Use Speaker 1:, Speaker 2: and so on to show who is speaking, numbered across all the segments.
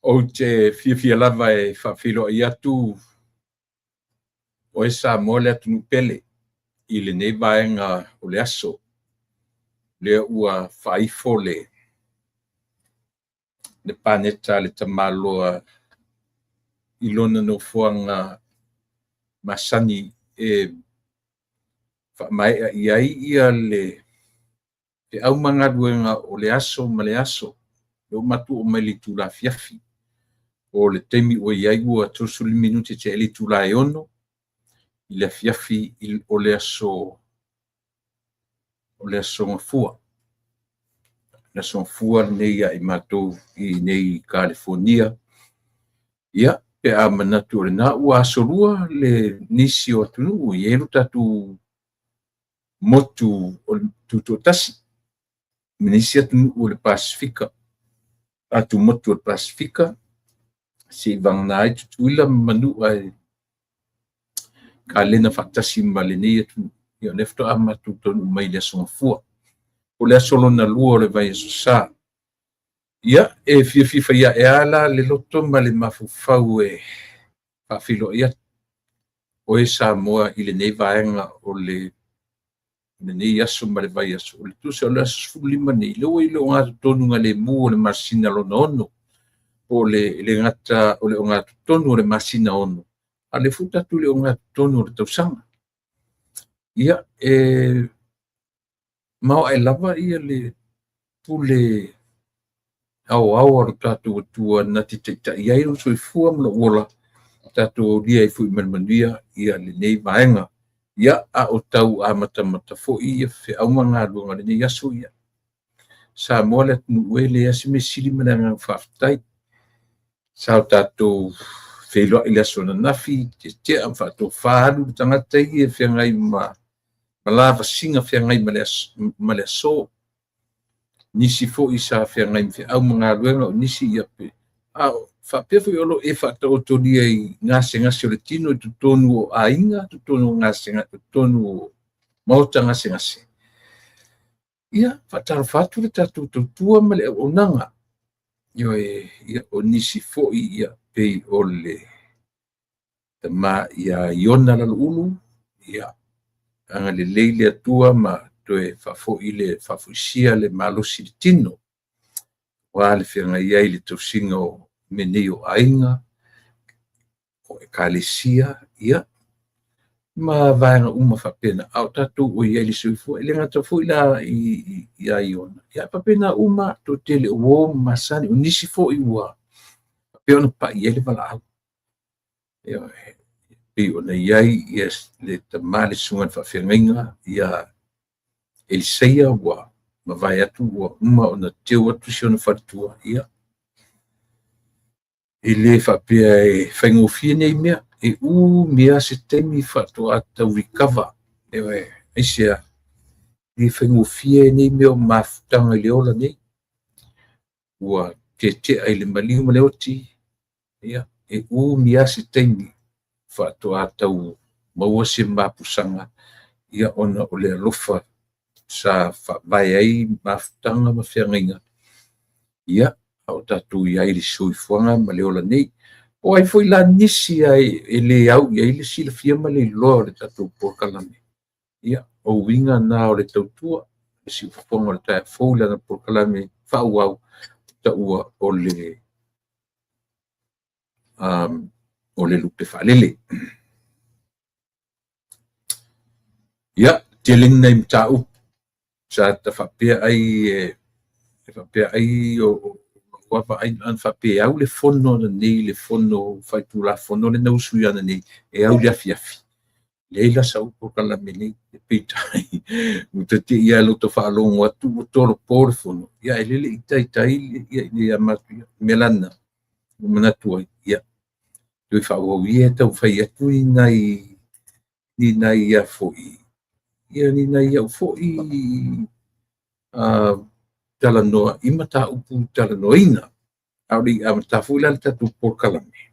Speaker 1: Ou te fiafia lava e faafeiloai atu oe Samoa le atunuu pele i lenei vaega o le aso. Lea ua faaifo le paneta a le tamaloa i lona nofoaga masani e faamaea i ai ia le feau ma galuega o le aso ma le aso. Lea ua matou oo mai i le itula afiafi. O le taimi ua i ai ua 35 minute tea i le itula e 6 i le afiafi o le aso Gafua. Le aso Gafua lenei ia i matou i inei i Kalifonia. Ia, pe a manatu o lena ua asolua le nisi o atunuu, e i ai lo tatou motu o le Tutoatasi ma nisi atunuu o le Pasefika, atumotu o le Pasefika, seivagana ai Tutuila ma Manua e kalena faatasi ma lenei atunuu. Ia o lea faatoa matou taunuu mai i le Aso Gafua. O le aso lona lua o le vaiaso Sa. Ia, e fiafia faiae lava la le loto ma le mafaufau e faafeiloai atu oe Samoa i lenei vaega o lenei aso ma le vaiaso. O le tusa o le aso 15 nei, lea ua i le ogatotonu galemu o le masina lona 6. Po o le le gata o le ogatotonu o le masina 6, a o lea foi ua tatou i le ogatotonu o le tausaga. Ia, e maoae lava ia le pule aoao a lo tatou Atua na te taitai ai lou soifua ma lou ola, tatou aulia ai foi ma le manuia ia lenei vaega. Ia, a o tau amatamata foi ia feau ma galuega o lenei aso, ia Samoa le atunuu e leai se mea sili ma le agaga faafetai. Sa o tatou feiloai i le aso ananafi, tietia ma faatofa alu le tagata ia e feagai ma lavasiga feagai ma le aso. Nisi foi sa feagai ma feau ma galuega, o nisi ia pe a faapea foi o lo o e faataotolia i gasegase o le tino i totonu o aiga, totonu o gasegase, totonu o maota gasegase. Ia, faatalofa atu le tatou tautua ma le auaunaga. Ioe, ia o nisi foi ia pei o le tama ia Iona Laloulu, ia agalelei le Atua ma toe faafoi le faafoisia le malosi i le tino, aua le feagai ai i le tausiga o mea nei o aiga, o ekalesia, ia, ma vaega uma faapena, a o tatou ua i ai i le soifua. E le gata foi la ia Iona, ia faapena uma toatele o uo ma masani, o nisi foi ua faapea ona pai i ai le valaau. E pei ona i ai le tama le susuga i le faafeagaiga ia Eliseia ua mavae atu ua uma ona teu atu si ona faletua. Ia, e le faapea e faigofie nei mea, e umi lava se taimi faatoa tau recover. Ioe, aisea? E le faigofie nei mea o mafutaga i le ola nei. Ua tetea i le maliu ma le oti, ia, e umi lava se taimi faatoa tau maua se mapusaga, ia ona o le alofa sa faavae ai mafutaga ma feagaiga, ia, a o tatou i ai i le soifuaga ma le ola nei. O ai foi la nisi e le au i ai le silafia ma le iloa o le tatou polokalame, ia, o uiga na o le tautua, le siufofoga o le taeao fou i lana polokalame faaauau taua o le lupe faalele. Ia, tele ni nai mataupu sa ta faapea ai e faapea ai o vaavaai ana faapea e au le fono ananei, le fono faitulafono le nausui ananei e au i le afiafi. Leai la sau polokalame nei, peitai ua ta te i lava i lota faalogo atu ua tolopo le fono, ia ae le i taitai ia matou ia. O le mea la lena ua manatu ai, ia, toe faaauau ia e taumafai atu ni nai a foi, ia ni nai au foi talanoa i mataupu talanoaina. A o le i amata foi la le tatou polokalame,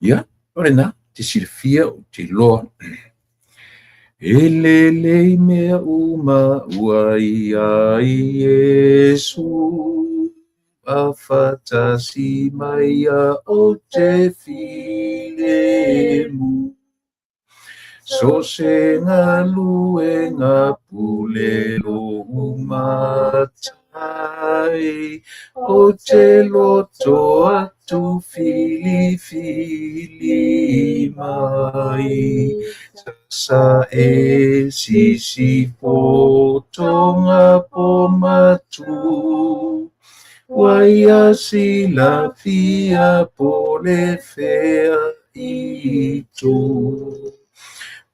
Speaker 1: ia, o lena, te silafia ou te iloa. E lelei mea uma ua i ai Iesu. Tuuafatasi mai ia ou te filemu. So se galuega pule lou matai, ou te loto atu filifili mai. Sasa e sisifo tonga po matu, ua ia silafia po le fea itu.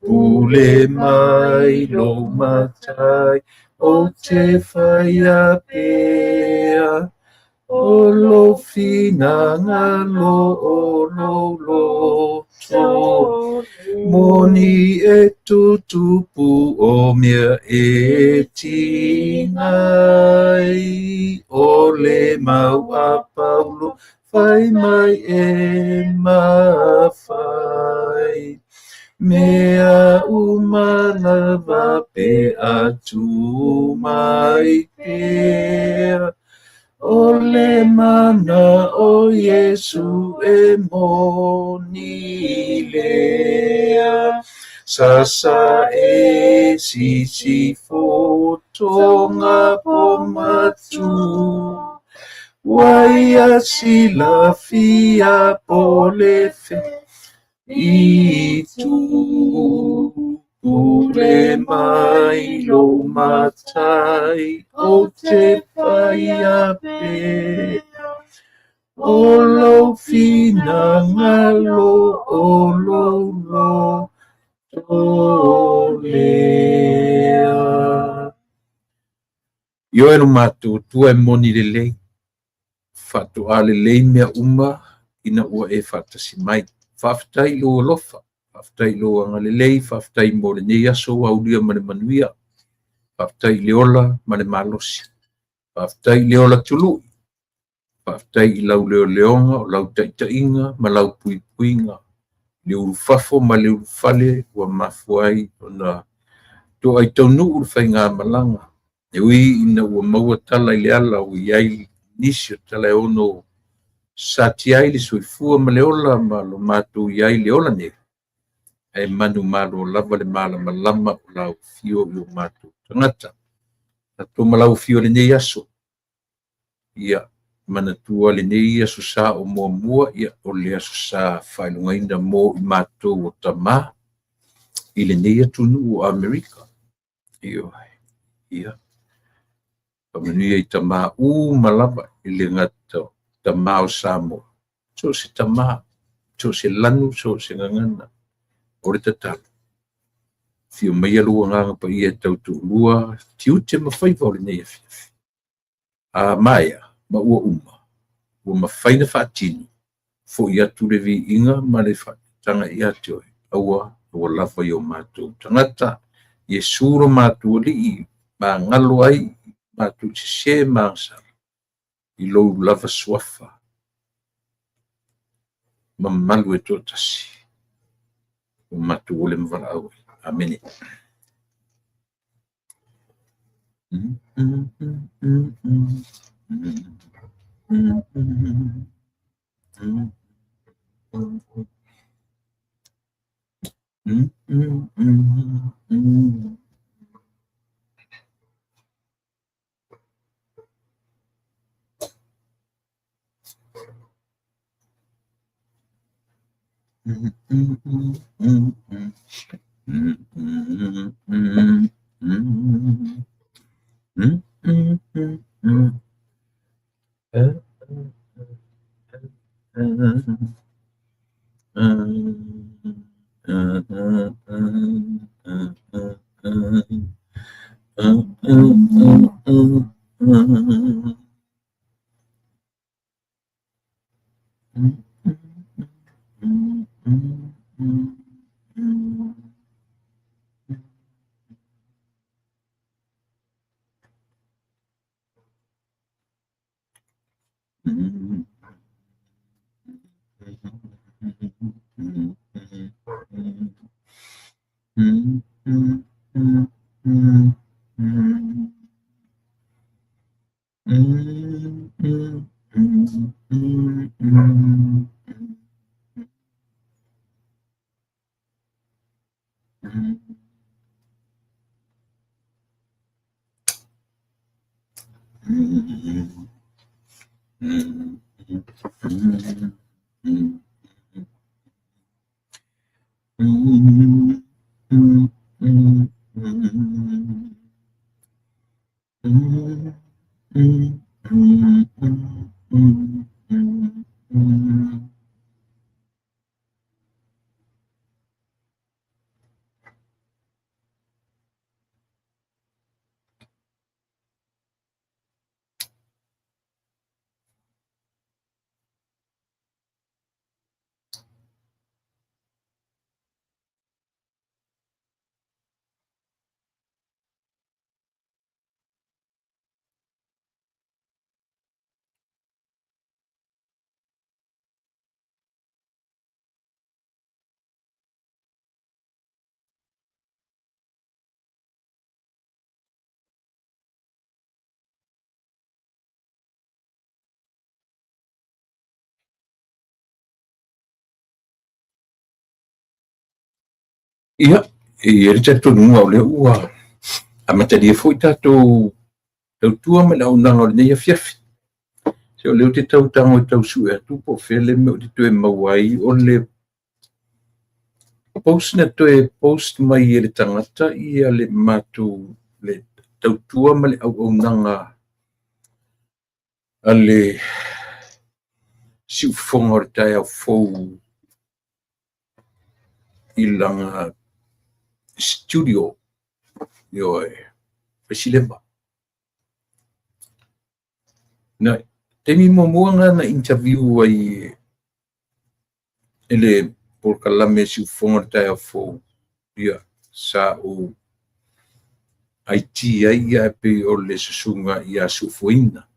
Speaker 1: Pule mai lou matai, ou te faia pea, o lou finagalo o lou loto. Moni e tutupu o mea e tiga ai, o le mau a Paulo fai mai e mafai. Mea uma lava pe a tu mai pea, o le mana o Iesu e moni lea. Sasa e sisifo tonga po matu, ua ia silafia po le fea itu. Pule mai lou matai, ou te faia pea, o lou finagalo o lou loto lea. Ioe lo matou Atua e moni lelei, faatoa lelei mea uma ina ua e faatasi mai. Faafetai i lou alofa, faafetai i lou agalelei, faafetai mo lenei aso ua aulia ma le manuia. Faafetai i le ola ma le malosi. Faafetai i le ola tului. Faafetai i lau leoleoga, o lau taitaiga ma lau puipuiga. Le ulufafo ma le ulufale ua mafua ai ona to'a i taunuu le faigamalaga. E ui ina ua maua tala i le ala ua i ai nisi o tala e ono satia ai le soifua ma le ola ma lo matou i ai le ola nei, ae manumalo lava le malamalama o lau afio i o matou tagata. Tatou ma lau afio i lenei aso. Ia, manatua lenei aso sa o muamua, ia, o le aso sa faailogaina mo i matou o tamā i lenei atunuu o Amerika. Ioe, ia, faamanuia i tamā uma lava i le gata o tamā o Samoa. So o se tamā, so o se lanu, so o se gagana, o le tatalo. Afio maia lou agaga paia e tautoalua tiute ma faiva o lenei afiafi. A maea ma ua uma, ua mafai ona faatino, fo'i atu le viiga ma le faaetaetaga ia te oe, aua ua lava i o matou tagata. Iesu lo matou Alii, magalo ai matou i sesē ma agasala, i lou lava suafa mamalu e toatasi, ua matou ole ma valaau ai. Amene. Ia, e i ai le talitonuga o lea ua amatalia foi tatou tautua ma le auaunaga o lenei afiafi. Se o lea ou te tau tago e tau sue atu po o fea le mea ou te toe maua ai o le post na toe post mai e le tagata ia le matou le tautua ma le auaunaga a le siufofoga o le taeao fou i lana studio, ioe, Fasileva. Na taimi muamua lena na interview ai e le polokalame siufofoga o le taeao fou, ia, sa ou IT ai ia e pei o le susuga ia Suefuaina.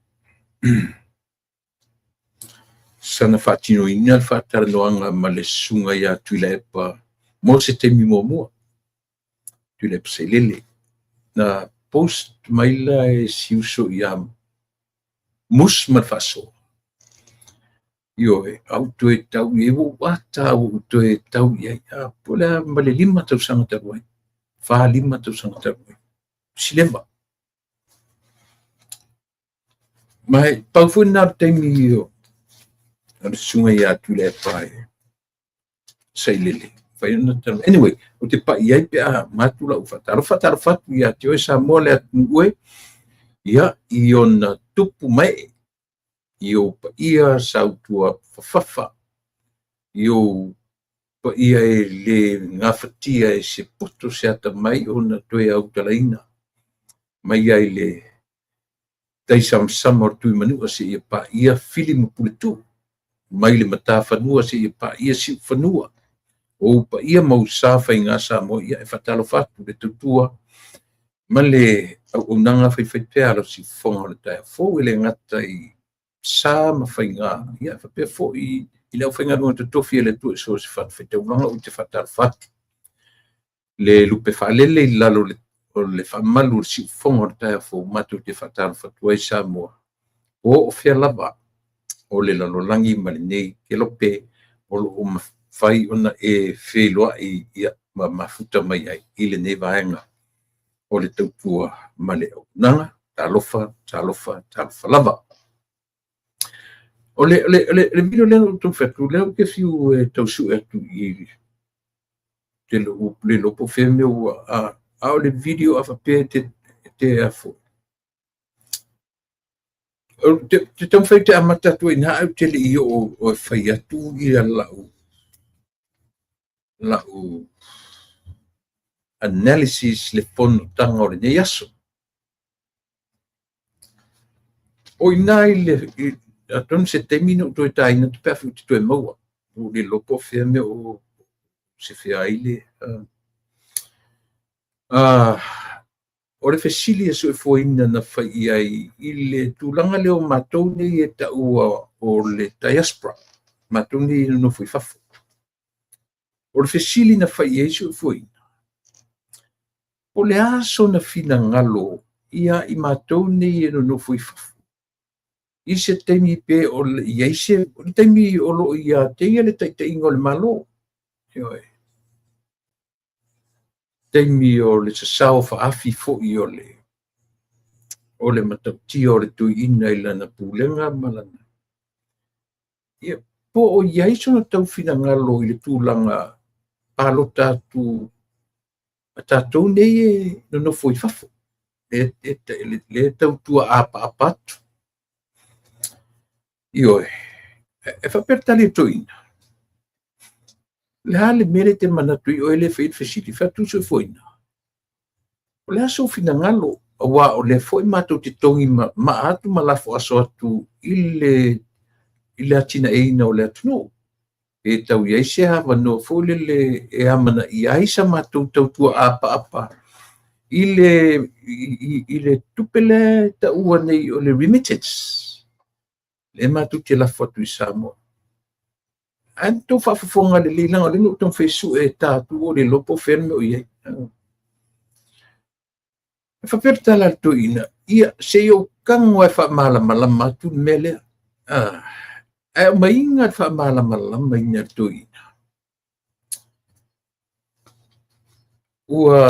Speaker 1: Sana faatinoina le faatalanoaga ma le susuga ia Tuilaepa mo se taimi muamua, Tuilaepa Sailele. Na post mai la e si uso ia Mus ma le faasoa. Ioe, a ou toe tau i ai, ua ou ata ua ou toe tau i ai, a po o le a ma le 5 tausaga talu ai, 4, 5 tausaga talu ai. Sileva. Ma e pau foi lena o le taimi o le susuga ia Tuilaepa e Sailele. Fai ona tala. Anyway, ou te pai i ai pe a matu lau faatalofa. Faatalofa atu ia te oe Samoa le atunuu e, ia, i ona tupu ma ee, i ou paia sautua fafafa, i ou paia e le gafatia e se poto se atamai ona toe autalaina mai ai le taisamasama o le Tuimanua seia paia Fili ma Puletuu, mai le matafanua seia paia Siufanua, o ou paia ma ou sa faiga Samoa, ia e faatalofa atu le tautua ma le auaunaga faifaipea a lau siufofoga o le taeao fou, e le gata i sa ma faiga, ia faapea foi i le aufaigaluega totofi a le Atua i so o se fatafaitaulaga. Ou te faatalofa atu le lupe faalele i lalo o le faamalu o le siufofoga o le taeao fou, matou te faatalofa atu ai Samoa, po o fea lava o le lalolagi ma lenei kelope o lo o mafai ona e feiloai ma mafuta mai ai i lenei vaega o le tautua ma le auaunaga. Talofa, talofa, talofa lava. O le video lea na ou taumafai atu, lea ou te fiu e tau sue atu i te le iloa po o fea mea ua, a o le video a faapea te afo. Te taumafai te amata atu ai i ina ae ou te le i oo e fai atu ia lau analysis le fonotaga o lenei aso. O i ina i le, atonu se taimi na ou toe taina atu pe afai ou te toe maua. Ua ou le iloa po o fea mea o se fea ai le... o le fesili a Suefuaina na fai i ai i le tulaga lea o matou nei e taua o le diaspora, matou nei e nonofo i fafo. O le fesili na fai i ai Suefuaina, po o le a sona finagalo ia i matou nei e nonofo i fafo i se taimi pe o i ai se o le taimi o lo o ia te ia le taitaiga o le Malo. Ioe. taimi o le sasao faafi foi o le matautia o le toeaina i lana pulega ma lana ia, po o i ai sona tau finagalo i le tulaga palota atu a tatou nei e nonofo i fafo, le tautua apaapa atu. Ioe, e faapea le tali a le toeaina, o le a le mea lea e te manatu ai oe lea e faia le fesili? Fai atu Soifuaina, o le a sou finagalo, aua o lea foi matou te togi maa atu ma lafo aso atu i le atinaeina o le atunuu. Pe tau i ai se avanoa foi lele e amanaia ai sa matou tautua apaapa i le tupe lea e taua nei o le remittance, lea matou te lafo atu i Samoa. Ae na outou faafofoga lelei, leaga o lea na ou taumafai e sue e ta atu ua le iloa po o fea le mea o i ai. E faapea le tala a le toeaina, ia se i ou tago lava e faamalamalama atu le mea lea. Ae aumaiga le faamalamalamaina e le toeaina, ua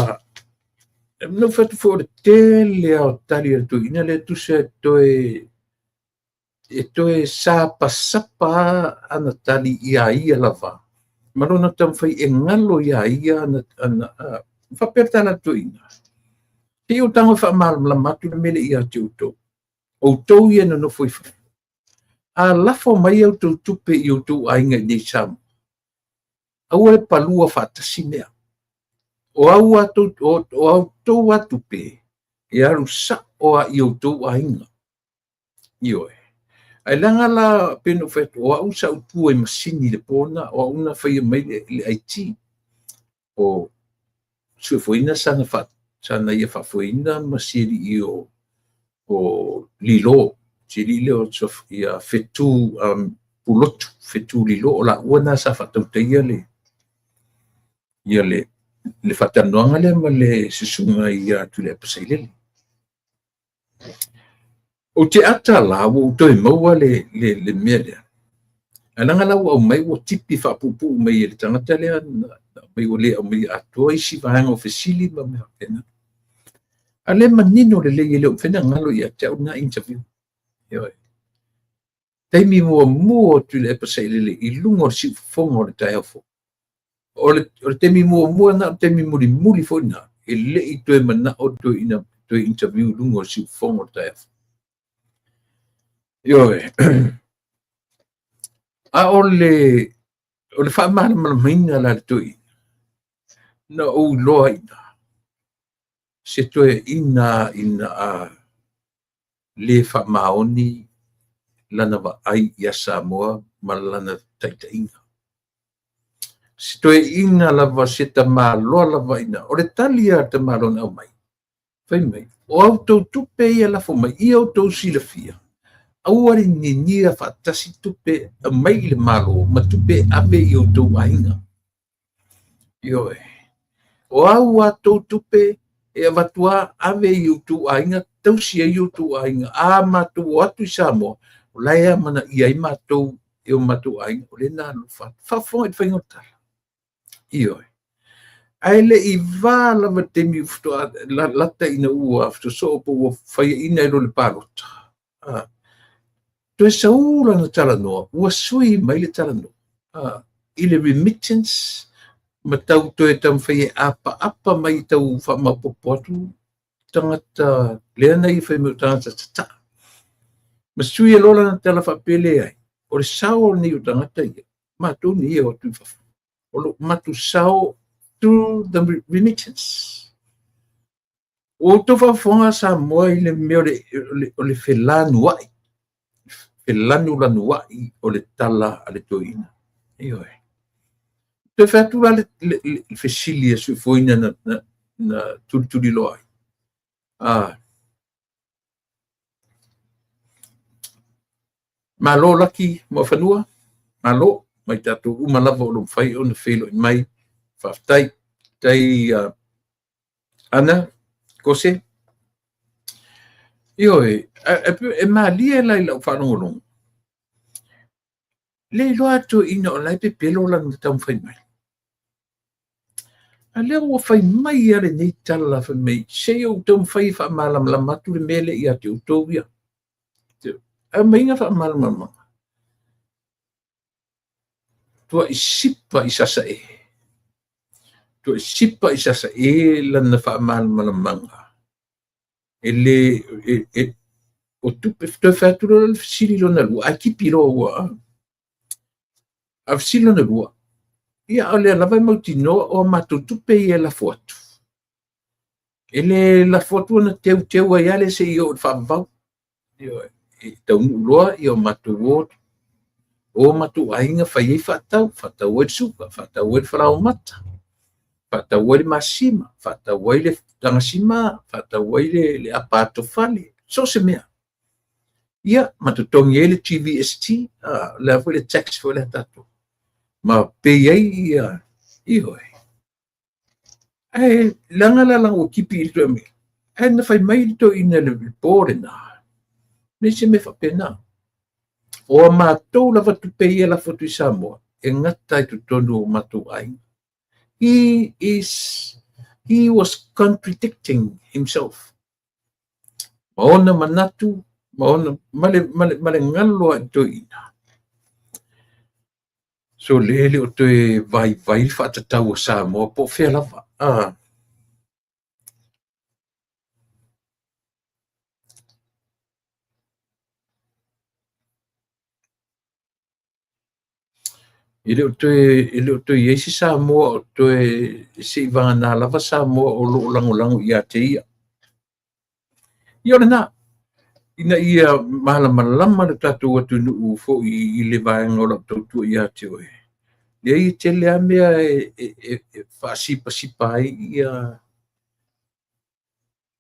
Speaker 1: na ou fai atu foi o le tele lava o tali a le toeaina lea tusa e toe sapasapa ana tali iā ia lava ma lona taumafai e galo iā ia ana faapea le tala a le toeaina, se i ou tago e faamalamalama atu le mea lea ia te outou, outou ia e nonofo i fafo. A lafo mai a outou tupe i outou aiga i inei i Samoa, aua le palua faatasi mea. O a outou lava tupe, e alu sao lava i outou aiga. Ioe. Ae leaga la, pei ona ou fai atu, o au sa ou tua i masini i le po lena, o au na faia mai le IT. O Soifuaina sana ia faafoeina ma si alii o Lilo, si alii lea o ia Fetu Pulotu, Fetu Lilo, o laua na sa faatautaia le faatalanoaga lea ma le susuga ia Tuilaepa Sailele. Ou te ata la ua ou toe maua le mea lea. Ae leaga la ua aumai ua tipi faapuupuu mai e le tagata lea na aumai, ua le aumaia atoa isi vaega o fesili ma mea faapena. A o lea e manino lelei, e le o mafai ona galo ia te au lena interview. Ioe. Taimi muamua o Tuilaepa Sailele i luga o le siufofoga o le taeao fou. O le taimi muamua lena, o le taimi mulimuli foi lena, e le i toe manao toeaina toe interview i luga o le siufofoga o le taeao fou. Ioe. A o le faamalamalamaina la e le toeaina, na ou iloa ai i ina, se toeaina ina a le faamaoni lana vaai ia Samoa ma lana taitaiga. Se toeaina lava, se tamaloa lava ina. O le tali a le tamaloa na aumai, fai mai, o a outou tupe ia e lafo mai, ia outou silafia, aua le ninia faatasi tupe aumai i le Malo ma tupe e ave i outou aiga. Ioe. O au a outou tupe e avatu lava ave i outou aiga, tausi ai outou aiga. A matou o atu i Samoa, o la e amanaia ai matou e o matou aiga, o lea na alofa atu. Faafofoga i le faiga o le tala. Ioe. Ae le i va lava le taimi faatoa lata ina ua sosoo po ua faiaina ai loa le palota, toe sau lana talanoa, ua sui mai le talanoa i le remittance ma tau toe taumafai e apaapa mai, tau faamaopoopo atu tagata lea na ia fai mai o tagata tataa. Ma sui ai loa lana tala faapea, leai, o le sao lenei o tagata ia, matou nei e o atu i fafo, o lo matou sao through the remittance. Ua outou faafofoga Samoa i le mea o le felanuai, felanulanuai o le tala a le toeaina. Ioe. Toe fai atu la le fesili a Soifuaina na tulituliloa ai. Malo laki Muafanua, malo mai tatou uma lava o lo o mafai ona feiloai mai. Faafetai. Tai Ana, Kose. Ioe, e malie la i lau faalogologo. Le iloa toeaina o la e pepelo lana taumafai mai. A lea ua fai mai lava lenei tala fai mai, se i ou taumafai e faamalamalama atu le mea lea ia te outou ia. Aumaiga faamalamalamaga. Tuai sipa i Sasae. Tuai sipa i Sasae lana faamalamalamaga. E le, e, e, o tupe, toe fai atu loa le fesili lona lua, ae tipi loa ua, a fesili lona lua, ia o lea lava e mautinoa o a matou tupe ia e lafo atu. E le lafo atu ona teuteu ai lava lea seia oo i le faavavau. Ioe, e taunuu loa ia o matou o, o matou aiga fai ai faatau, faatau ai le suka, faatau ai le falaoamata, faatau ai le masima, faatau ai le tagasima, faatau ai le apa atofale, so o se mea. Ia, ma totogi ai le GVST, le a foi le tax foi lea a tatou, ma pay ai ia, ioe. Ae leaga la leaga ua tipi i le toe mea. Ae na fai mai le toeaina i le po lena, leai se mea faapena. O a matou lava tupe ia e lafo atu i Samoa, e gata i totonu o matou aiga. He was contradicting himself. Ma ona manatu, ma ona, ma le, ma le, ma le galo lava i le toeaina. So lea e le o toe vaivai le faatatau a Samoa po o fea lava. E le o toe, e le o toe i ai se Samoa o toe seivagana lava Samoa o lo o lagolago ia te ia. Ia o lena, ina ia malamalama le tatou atunuu foi i le vaega o lau tautua ia te oe. Leai, e tele lava mea e faasipasipa ai ia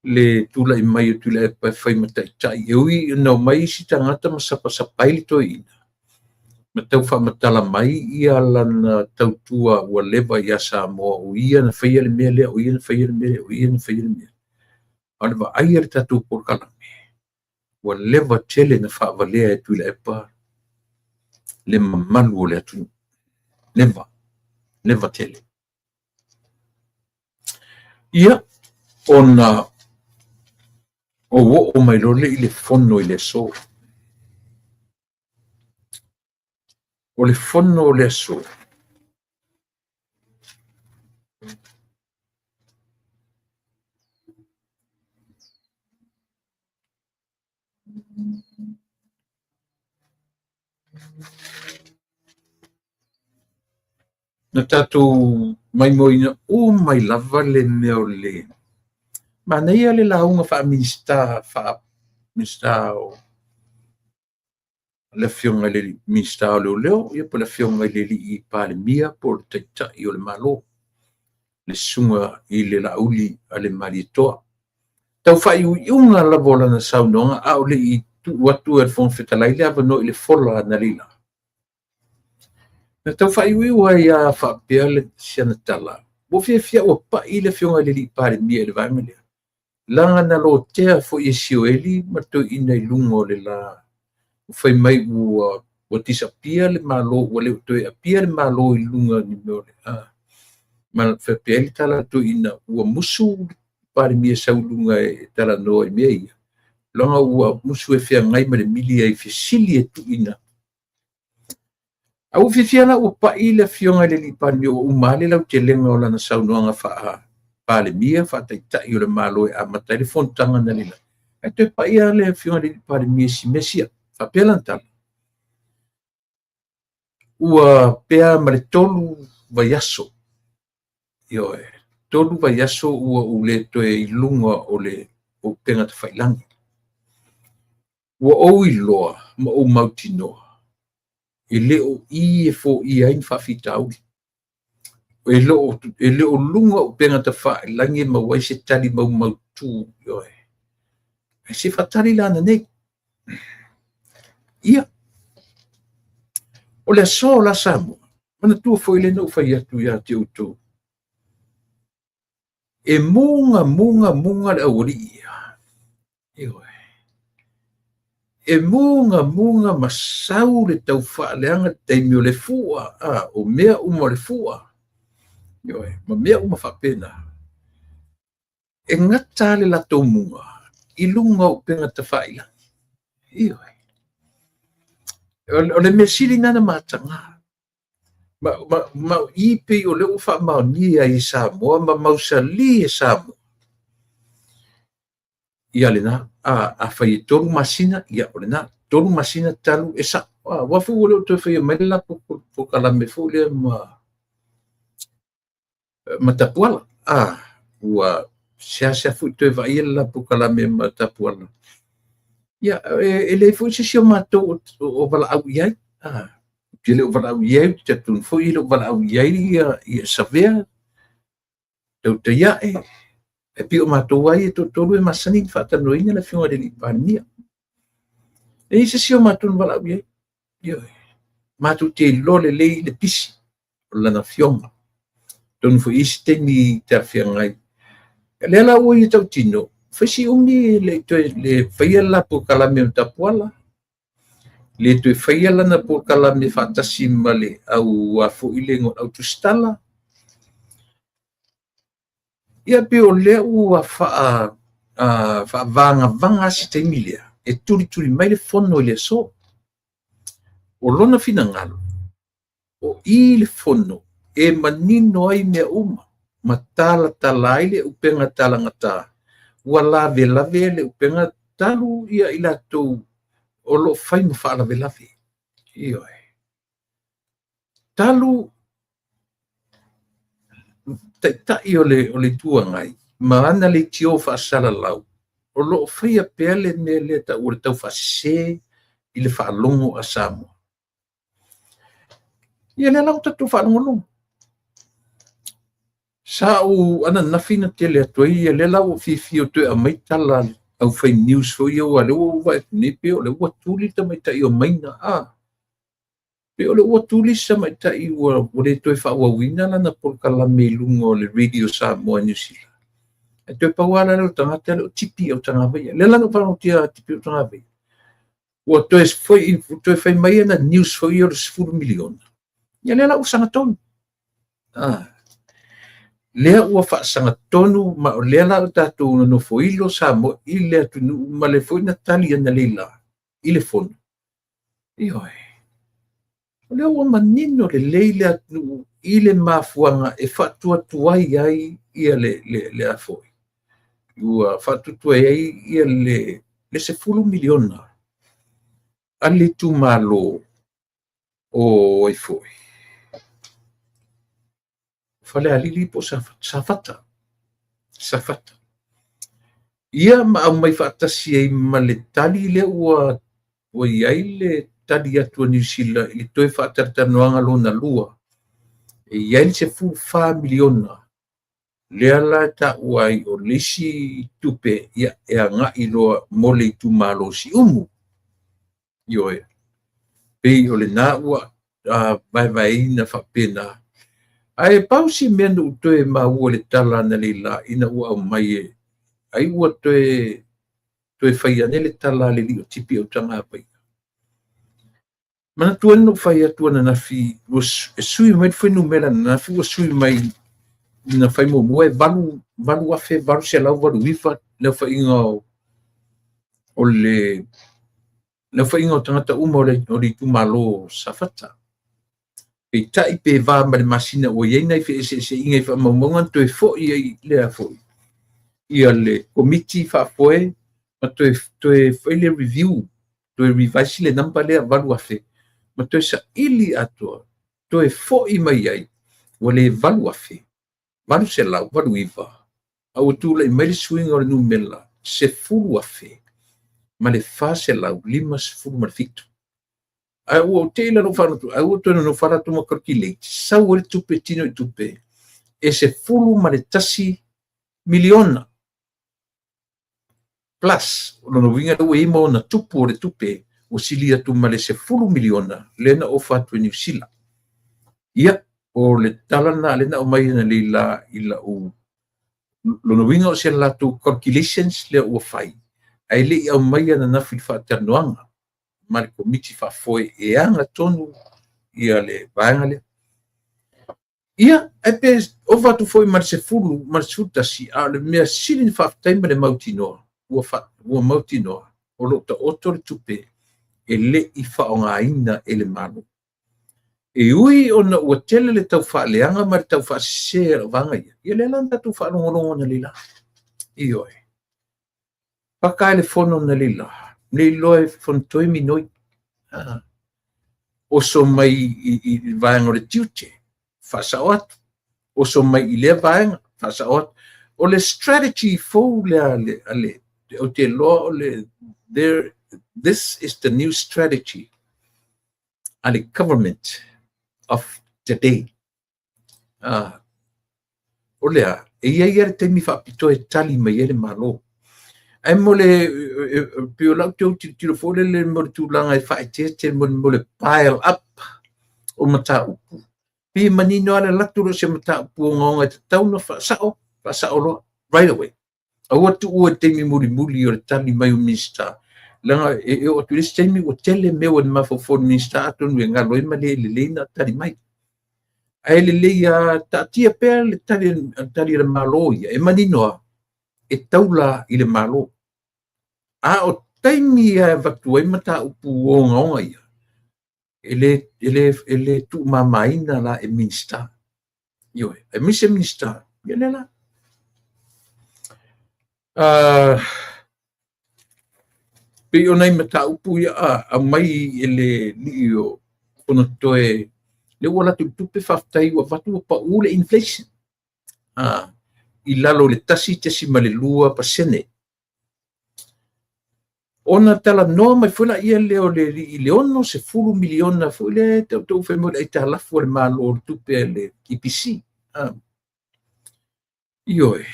Speaker 1: le tulai mai o Tuilaepa e fai ma taitai. E ui ina omai isi tagata ma sapasapa ai le toeaina, ma tau faamatala mai ia lana tautua ua leva ia Samoa, o ia na faia le mea lea, o ia na faia le mea lea, o ia na faia le mea. A o le vaai a le tatou polokalame, ua leva tele na faavalea e Tuilaepa le mamalu o le atunuu. Leva, leva tele. Ia, ona ou oo mai loa lea i le fono i le aso. O le fono o le aso, Na tatou maimoaina uma ai lava le mea o le manaia le lauga faa-Minisita, faa-Minisita o le Afioga i le Minisita o Leoleo, ia po o le Afioga i le Alii Palemia po o le Taitai o le Malo, le Susuga i le Laauli a le Malietoa. Tau faaiuiuga lava o lana saunoaga a o le i tuu atu e le Fofoga Fetalai le avanoa i le fola analeila. Na tau faaiuiu ai lava faapea le si ana tala, ua fiafia ua pai le Afioga i le Alii Palemia i le vaega lea, leaga na lotea foi e Sioeli ma le toeaina i luga o le la, ua fai mai ua disappear le Malo, ua le o toe appear le Malo i luga o ni mea o le a. Ma faapea ai le tala a le toeaina, ua musu le Palemia e sau i luga e talanoa i mea ia, leaga ua musu e feagai ma le milia i fesili e tuuina. A ua fiafia la ua pai le Afioga i le Alii Palemia, ua uma lava le lautelega o lana saunoaga faa-Palemia, faa-Taitai o le Malo e amata ai le fonotaga analeila. Ae toe pai lava le Afioga i le Alii Palemia i si mea sia. Faapea lana tala, ua pea ma le 3 vaiaso. Ioe, 3 vaiaso ua ou le toe i luga o le upega tafailagi. Ua ou iloa ma ou mautinoa, e le o i e foia ai ni faafitauli. E le o luga o upega tafailagi e maua ai se tali maumautu. Ioe. Ae se faatali la ananei. Ia, o le aso la Samoa, manatua foi lea na ou fai atu ia te outou, e muga, muga, muga le aualii ia. Ioe. E muga, muga ma sau le tau faaleaga le taimi o le fua, o mea uma o le fua. Ioe, ma mea uma faapena. E gata le latou muga i luga o upega tafailagi. Ioe. O le mea sili lena na mataga. Ma o i pei o lea ua faamaonia ai e Samoa ma mausali e Samoa. Ia lena, afai e 3 masina, ia o lena, 3 masina talu e sa'o. Aua foi ua le o toe faia mai le latou polokalame foi lea ma Tapuala. Ua seasea foi toe vaaia le la polokalame ma Tapuala. Ia, e leai foi se isi o matou o valaau i ai. Ou te le o valaau i ai, ou te talitonu foi e le o valaau i ai ia Savea, Dr. Iae, e pei o matou lava ia e toatolu e masani ona faatalanoaina le afioga i le Palemia. E leai se isi o matou na valaau i ai. Ioe. Matou te iloa lelei le pisi o lana afioga. Atonu foi i isi taimi talafeagai. Lea la ua ia tautino, fai si umi e le i toe le faia le la polokalame ma Tapuala, le toe faia lana polokalame faatasi ma le au a foi le igoa o le au tusitala. Ia pei o lea ua faavagavaga se taimi lea e tulituli mai le fono i le aso. O lona finagalo, o i le fono e manino ai mea uma ma talatala ai le upega talagata ua lavelave le upega talu ia i latou o lo o fai ma faalavelave. Ioe. Talu taitai o le Itu Agai ma ana leitio faasalalau o lo o faia pea le mea lea taua o le taufaasese i le faalogo a Samoa. Ia lea la ua tatou faalogologo. Sa ou ananafi na tele atu ai ia lea la ua fiafia o toe aumai tala au fai news foi ia, aua lea ua ou vaai atu nei pei o lea ua tuli le tamaitai o Maina. Pei o lea ua tuli se tamaitai ua le toe faaauauina lana polokalame i luga o le Radio Samoa i Niu Sila. E toe pau lava la lea o le tagata lea o Tipi Autagavaia. Lea la na ou faalogo atu Tipi Autagavaia ua toe fai mai ana news foi ia o le 10 miliona. Ia lea la ua sagatonu. Lea ua faasagatonu ma o lea la ua tatou nonofo ilo Samoa i le atunuu ma le foi na tali analeila i le fono. Ioe. O lea ua manino lelei le atunuu i le mafuaaga e faatuatuai ai ia le a foi. Ua faatuatuai ai ia le 10 miliona a le itumalo o ai foi. Falealili po o Safata. Safata. Ia ma aumai faatasi ai ma le tali lea ua i ai le tali atu a Niu Sila i le toe faatalatalanoaga lona lua. E i ai le 14 miliona lea la e taua ai o le isi tupe ia e agai loa mo le itumalo Siumu. Ioe. Pei o lena ua vaevaeina faapena. Ae pau si mea na ou toe maua i le tala analeila ina ua aumai ai ua toe fai ane le tala a le alii o Tipi Autagavaia. Manatua na ou fai atu ananafi e sui mai le fuainumera ananafi ua sui mai na fai muamua e 8,889 le aofaiga o le aofaiga o tagata uma o le itumalo Safata. Peitai pe va ma le masina ua i ai nai feeseeseaiga i faamaumauga na toe foi ai lea foi ia le komiti faafoe ma toe fai le review, toe revise le number lea 8,000 ma toe saili atoa, toe foi mai ai ua le 8,889 a ua tulai mai le suiga o le numera 10,457. Ae ua ou tei la lou faalogo atu, ai ua toe nonofo latou ma calculate, sau ai le tupe tino i tupe e 11 miliona plus. O lona uiga lea ua i ai ma ona tupu o le tupe ua sili atu ma le 10 miliona lea na ofa atu e Niu Sila. Ia, o le tala lena lea na aumai analeila i lau lona uiga o se latou calculations lea ua fai, ae le i aumai ananafi i le faatalanoaga ma le komiti faafoe e ana tonu ia le vaega lea. Ia, ae pe ova atu foi ma le 10 ma le 11, a o le mea sili ona faafetai ma le mautinoa, ua mautinoa o lo o taoto le tupe e le i faaaogaina e le Malo. E ui ona ua tele le taufaaleaga ma le taufaasese a lau vaega ia, ia lea la na tatou faalogologo analeila. Ioe. Paka ai le fono analeila, le iloa e Fonotoe Minoi. Oso mai i le vaega o le tiute, faasao atu. Oso mai i lea vaega, faasao atu. O le strategy fou lea a le, ou te iloa o le, there, this is the new strategy a le government of today. O lea, e i ai lava le taimi faapitoa e tali mai ai le Malo. Ae mo le, pei o lau tau tilotilo foi lele mo le tulaga e faaeteete mo le pile up o mataupu. Pei e manino lava le alu atu o se mataupu ogaoga e tatau ona faasao, faasao loa, right away. Aua tuua i le taimi mulimuli o le tali mai o Minisita. Leaga e oo atu i le isi taimi ua tele mea ua mafaufau i le Minisita atonu e galo ai ma le lelei ona tali mai. Ae lelei lava taatia pea le tali a le Malo ia, e manino lava e taula i le Malo. A o taimi e avatu ai mataupu ogaoga ia, e le tuumamaina la e Minisita. Ioe, aemaise Minisita, ia lea la. Pei o nai mataupu ia aumai e le alii o Fonotoe, lea ua alu atu i le tupe, faafetai ua avatu ua pau le inflation i lalo o le 1.2%. Ona talanoa mai foi laia lea o le alii i le $60 miliona foi lea e tatou fai mai o le aitalafu a le Malo o le tupe a le EPC. Ioe.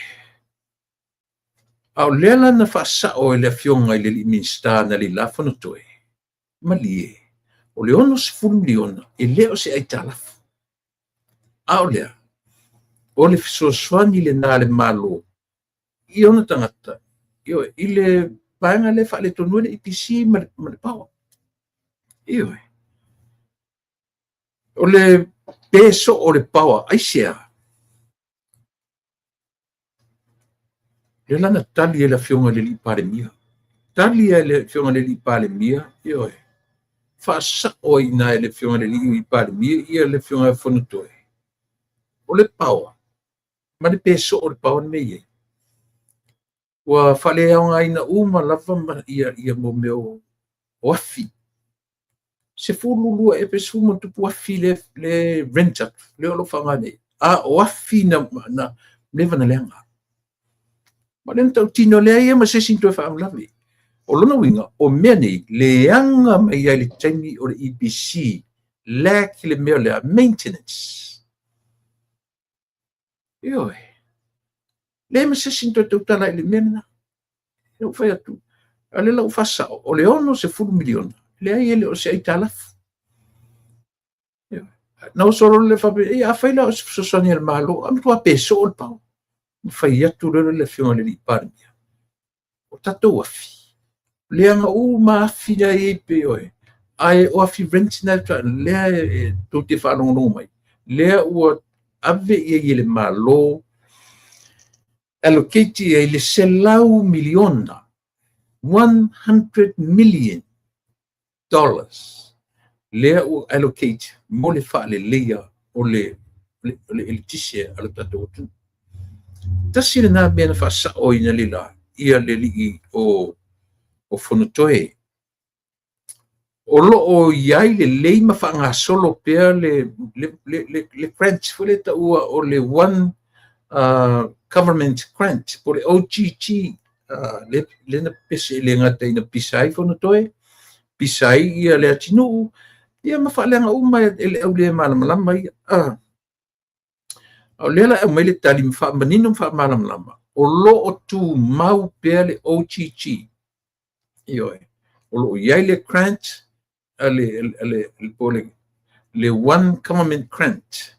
Speaker 1: A o lea la na faasao e le afioga i le alii Minisita analeila Fonotoe, malie, o le $60 miliona e le o se aitalafu. A o lea, o le fesoasoani lena a le Malo i ona tagata, ioe, i le vaega lea e faaletonu ai le EPC ma le power. Ioe. O le pe soo o le power, aisea? Lea la na tali e le afioga i le alii Palemia. Tali e le afioga i le alii Palemia, ioe, faasao ai i ina e le afioga i le alii Palemia ia le afioga ia Fonotoe. O le power, ma le pe soo o le power le mea i ai. Ua faaleaogaina uma lava ma ia mo mea o afi. 12 ea pe 10 ma tupu afi le rent atu, le o lo o faaaoga nei. A o afi na leva na leaga. Ma lea na tautino lea ia ma se isi toe faalavelave. O lona uiga, o mea nei, leaga mai ai le taimi o le EPC, lack le mea lea, maintenance. Ioe. Le ma se isi toe tautala i le mea lena. E ou fai atu, a le lau faasao, o le $60 miliona, leai e le o se aitalafu. Na oso loa le faapea, ia afai la o se fesoasoani a le Malo, a matua pe soo le power. Na fai atu loa le afioga i le alii Palemia. O tatou afi, leaga uma afi la i ai pe oe. Ae o afi rent na lea e tou te faalogologo mai. Lea ua ave i ai e le Malo, allocate i ai le $100 miliona, $100 million lea ua allocate mo le faaleleia o le eletise a le tatou atunuu. Tasi lena mea na faasao ina le la ia le alii o Fonotoe. O lo o i ai lelei ma faagasolo pea le grant foi lea taua o le One Government Grant po o le OGG, le na pese le gata ina pisa ai Fonotoe, pisa ai ia le atunuu, ia ma faaleaga uma e le au le malamalama ia. A o lea la e aumai le tali ma faamanino ma faamalamalama, o lo o tumau pea le OGG. Ioe. O lo o i ai le grant, le One Government Grant.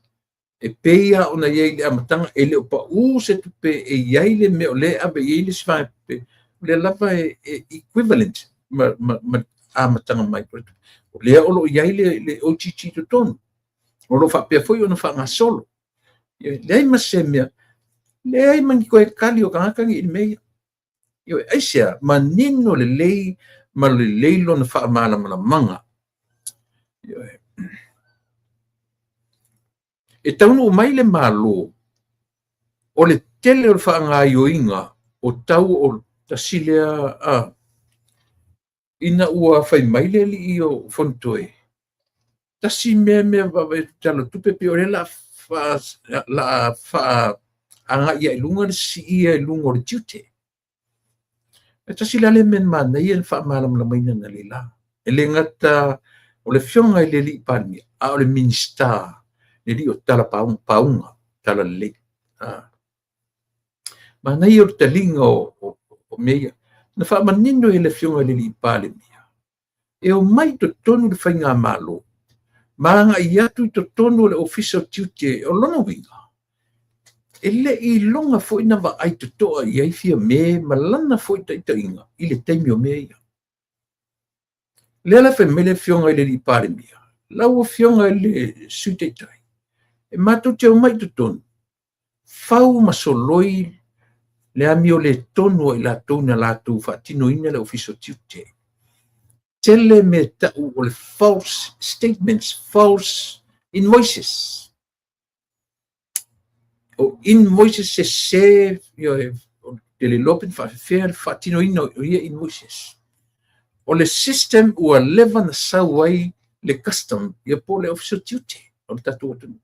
Speaker 1: E pei lava ona i ai i le amataga, e le o pau se tupe e i ai le mea o lea e ave i ai le isi vaega tupe, o lea lava e equivalent ma amataga mai. O lea o lo o i ai le OGG totonu. O lo o faapea foi ona faagasolo. Leai ma se mea, leai ma ni toe tali o tagata nei i le mea ia. Ioe, aisea? Manino lelei ma lelei lona faamalamalamaga. Ioe. E taunuu mai le Malo, o le tele o le faagaoioiga o tau o tasi lea a, ina ua fai mai le alii o Fonotoe, tasi mea mea vaavaai atu i le Tala o le Tupe pei o lea o le a faaagai i luga le siia i luga o le tiute. E tasi la lea mea manaia le faamalamalamaina analeila. E le gata o le afioga i le alii Palemia, a o le Minisita, le alii o tala pauga, tala lelei. Manaia o le taliga o mea ia. Na faamanino e le afioga i le alii Palemia, e omai i totonu le faigamalo ma agai atu i totonu o le Ofisa o Tiute. O lona uiga, e le i iloga foi na vaai totoa i ai Fiame ma lana foi taitaiga i le taimi o mea ia. Lea la fai mai le afioga i le alii Palemia, lau afioga i le Sui Taitai, e matou te omai i totonu, fau ma soloi le amioletonu a i latou na latou faatinoina le Ofisa o Tiute. Tele mea tau o le false statements, false invoices. O invoices sese, te le iloa pe na faafefea le faatinoina o ia invoices. O le system ua leva na sau ai le custom, ia po o le Ofisa o Tiute o le tatou atunuu.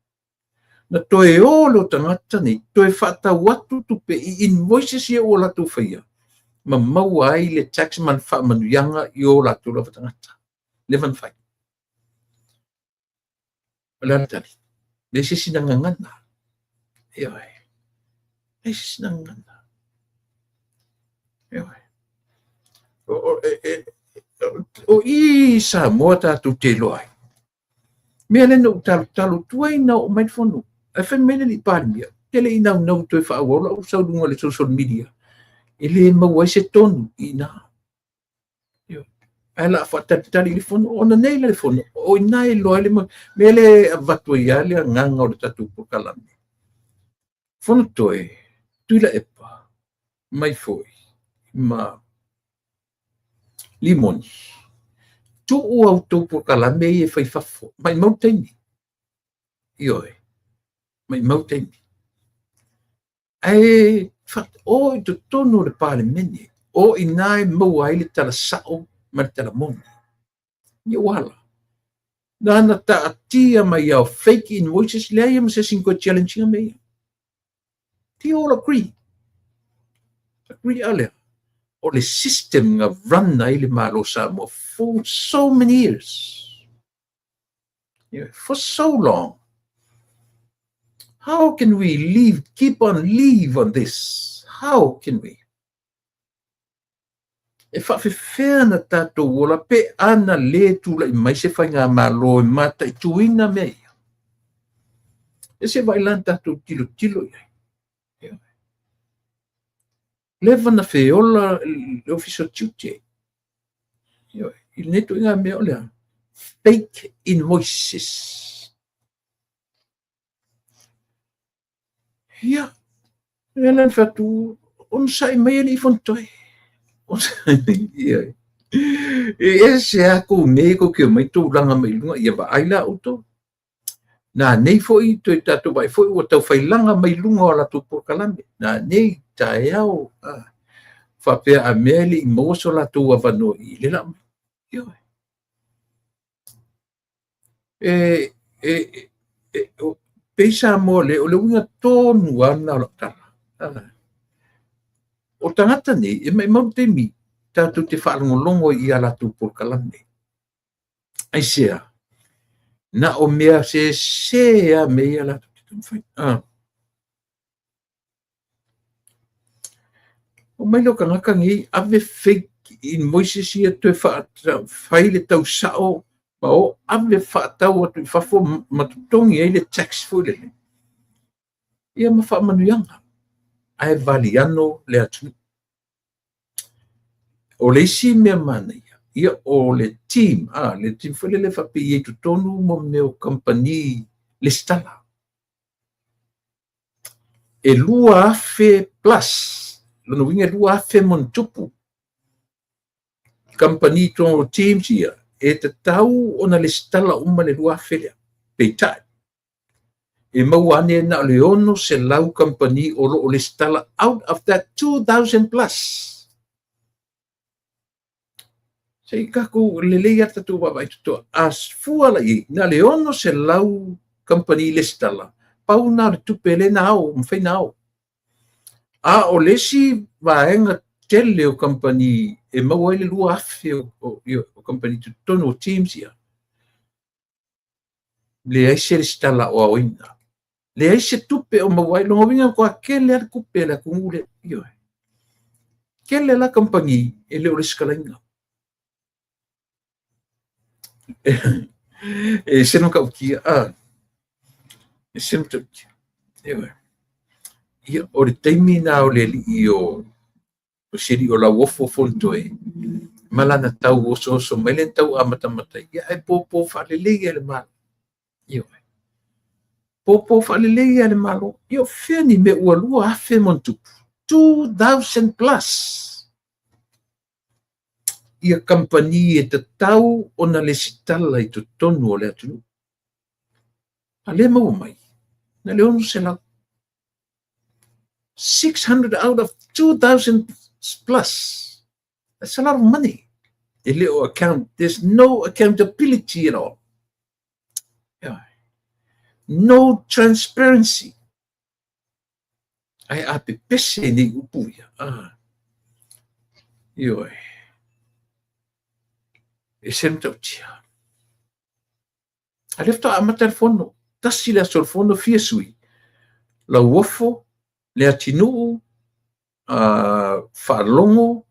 Speaker 1: Na toe o le tagata nei, toe faatau atu tupe i invoices ia ua latou faia, ma maua ai le tax ma le faamanuiaga i o latou lava tagata. Leva na fai. O le a le tali? Leai se isi na gagana. Ioe. Leai se isi na gagana. Ioe. O i Samoa tatou te iloa ai. Mea lea na ou talotalo tuai na oo mai le fono. Ae fai mai le alii Palemia, te le i naunau toe faaauau lau sau luga o le social media, e le maua ai se tonu i ina. Ae la faatalitali i le fono, ona nei la le fono, o ina e iloa ai le mea lea e avatu ai lava le agaga o le tatou polokalame. Fonotoe, Tuilaepa, mai foi ma Limoni, tuu a outou polokalame ia e fai fafo, maumau le taimi. Ioe, maumau le taimi. Ae o i totonu o le Palemene, o i ina e maua ai le tala sao ma le tala moni. Ia ua ala. Na na taatia mai ao fake invoices, leai ma se isi na toe challenge ina mea ia. They all agree. Agree a lea. O le system na run ai le Malo Samoa for so many years. Yeah, for so long. How can we leave, keep on leave on this? How can we? E faafefea na tatou ola pe ana le tulai mai se faigamalo e mataituina mea ia. E se vaai la na tatou tilotilo i ai. Leva na feola le Ofisa o Tiute. I lenei ituaiga mea o lea, fake invoices. Ia, lea la na fai atu, onosai mai alii Fonotoe. Ia. E ese a kou mea kou te omai tulaga mai luga, ia vaai la outou. Na nei foi toe tatou vaai foi ua taufailaga mai luga o latou polokalame. Na nei taeao faapea a mea e le i maua so latou avanoa i le la mai. Ioe. Pei Samoa le, o le uiga tonu lava lena o lau tala. O tagata nei, e maumau le taimi tatou te faalogologo i a latou polokalame. Aisea? Na o mea sese a mea ia latou te taumafai. O mai lea o tagata nei, ave fake invoices ia toe fai le tau sao ma o ave faatau atu i fafo ma totogi ai le tax foi lele. Ia ma faamanuiaga. Ae valiano le atunuu. O le isi mea manaia, ia o le team, le team foi lele faapei i totonu mo mea o kamupani lesitala. E 2,000 plus, lona uiga e 2,000 ma ona tupu kamupani i totonu o TIMS ia, e tatau ona lesitala uma le 2,000 lea. Peitai, e maua ane na o le 600 kamupani o lo o lesitala out of that 2,000 plus. Se i tatou lelei lava le tatou vaavaai totoa. A fua la i ai, na o le 600 kamupani lesitala, pau lena o le tupe lea na ao, mafai ona ao. A o le isi vaega tele o kamupani e maua ai le 2,000 o kamupani i totonu o TIMS ia, leai se lesitala o aoina. Leai se tupe o maua ai. Lona uiga e matua tele lava le tupe a le atunuu lea. Ioe. Tele la kamupani e le o lesitalaina. E ese le matautia. A, ese le matautia. Ioe. Ia, o le taimi lena o le alii o o si alii o Lauofo Fonotoe ma lana tau osooso mai lea na tau amatamata ai, ia ae popo faalelei lava e le Malo. Ioe. Popo faalelei lava e le Malo. Ia o fea ni mea ua 2,000 ma ona tupu? 2,000 plus ia kamupani e tatau ona lesitala i totonu o le atunuu. A lea e maua mai, na o le 600. 600 out of 2,000 plus. That's a lot of money. E le o account, there's no accountability at all. Yeah. No transparency. Ae a pepese nei upu ia. Ah. Ioe. E se matautia. A lea faatoa amata le fono. Tasi le aso o le fono, fia sui. Lauofo, Leatinuu, Faalogo,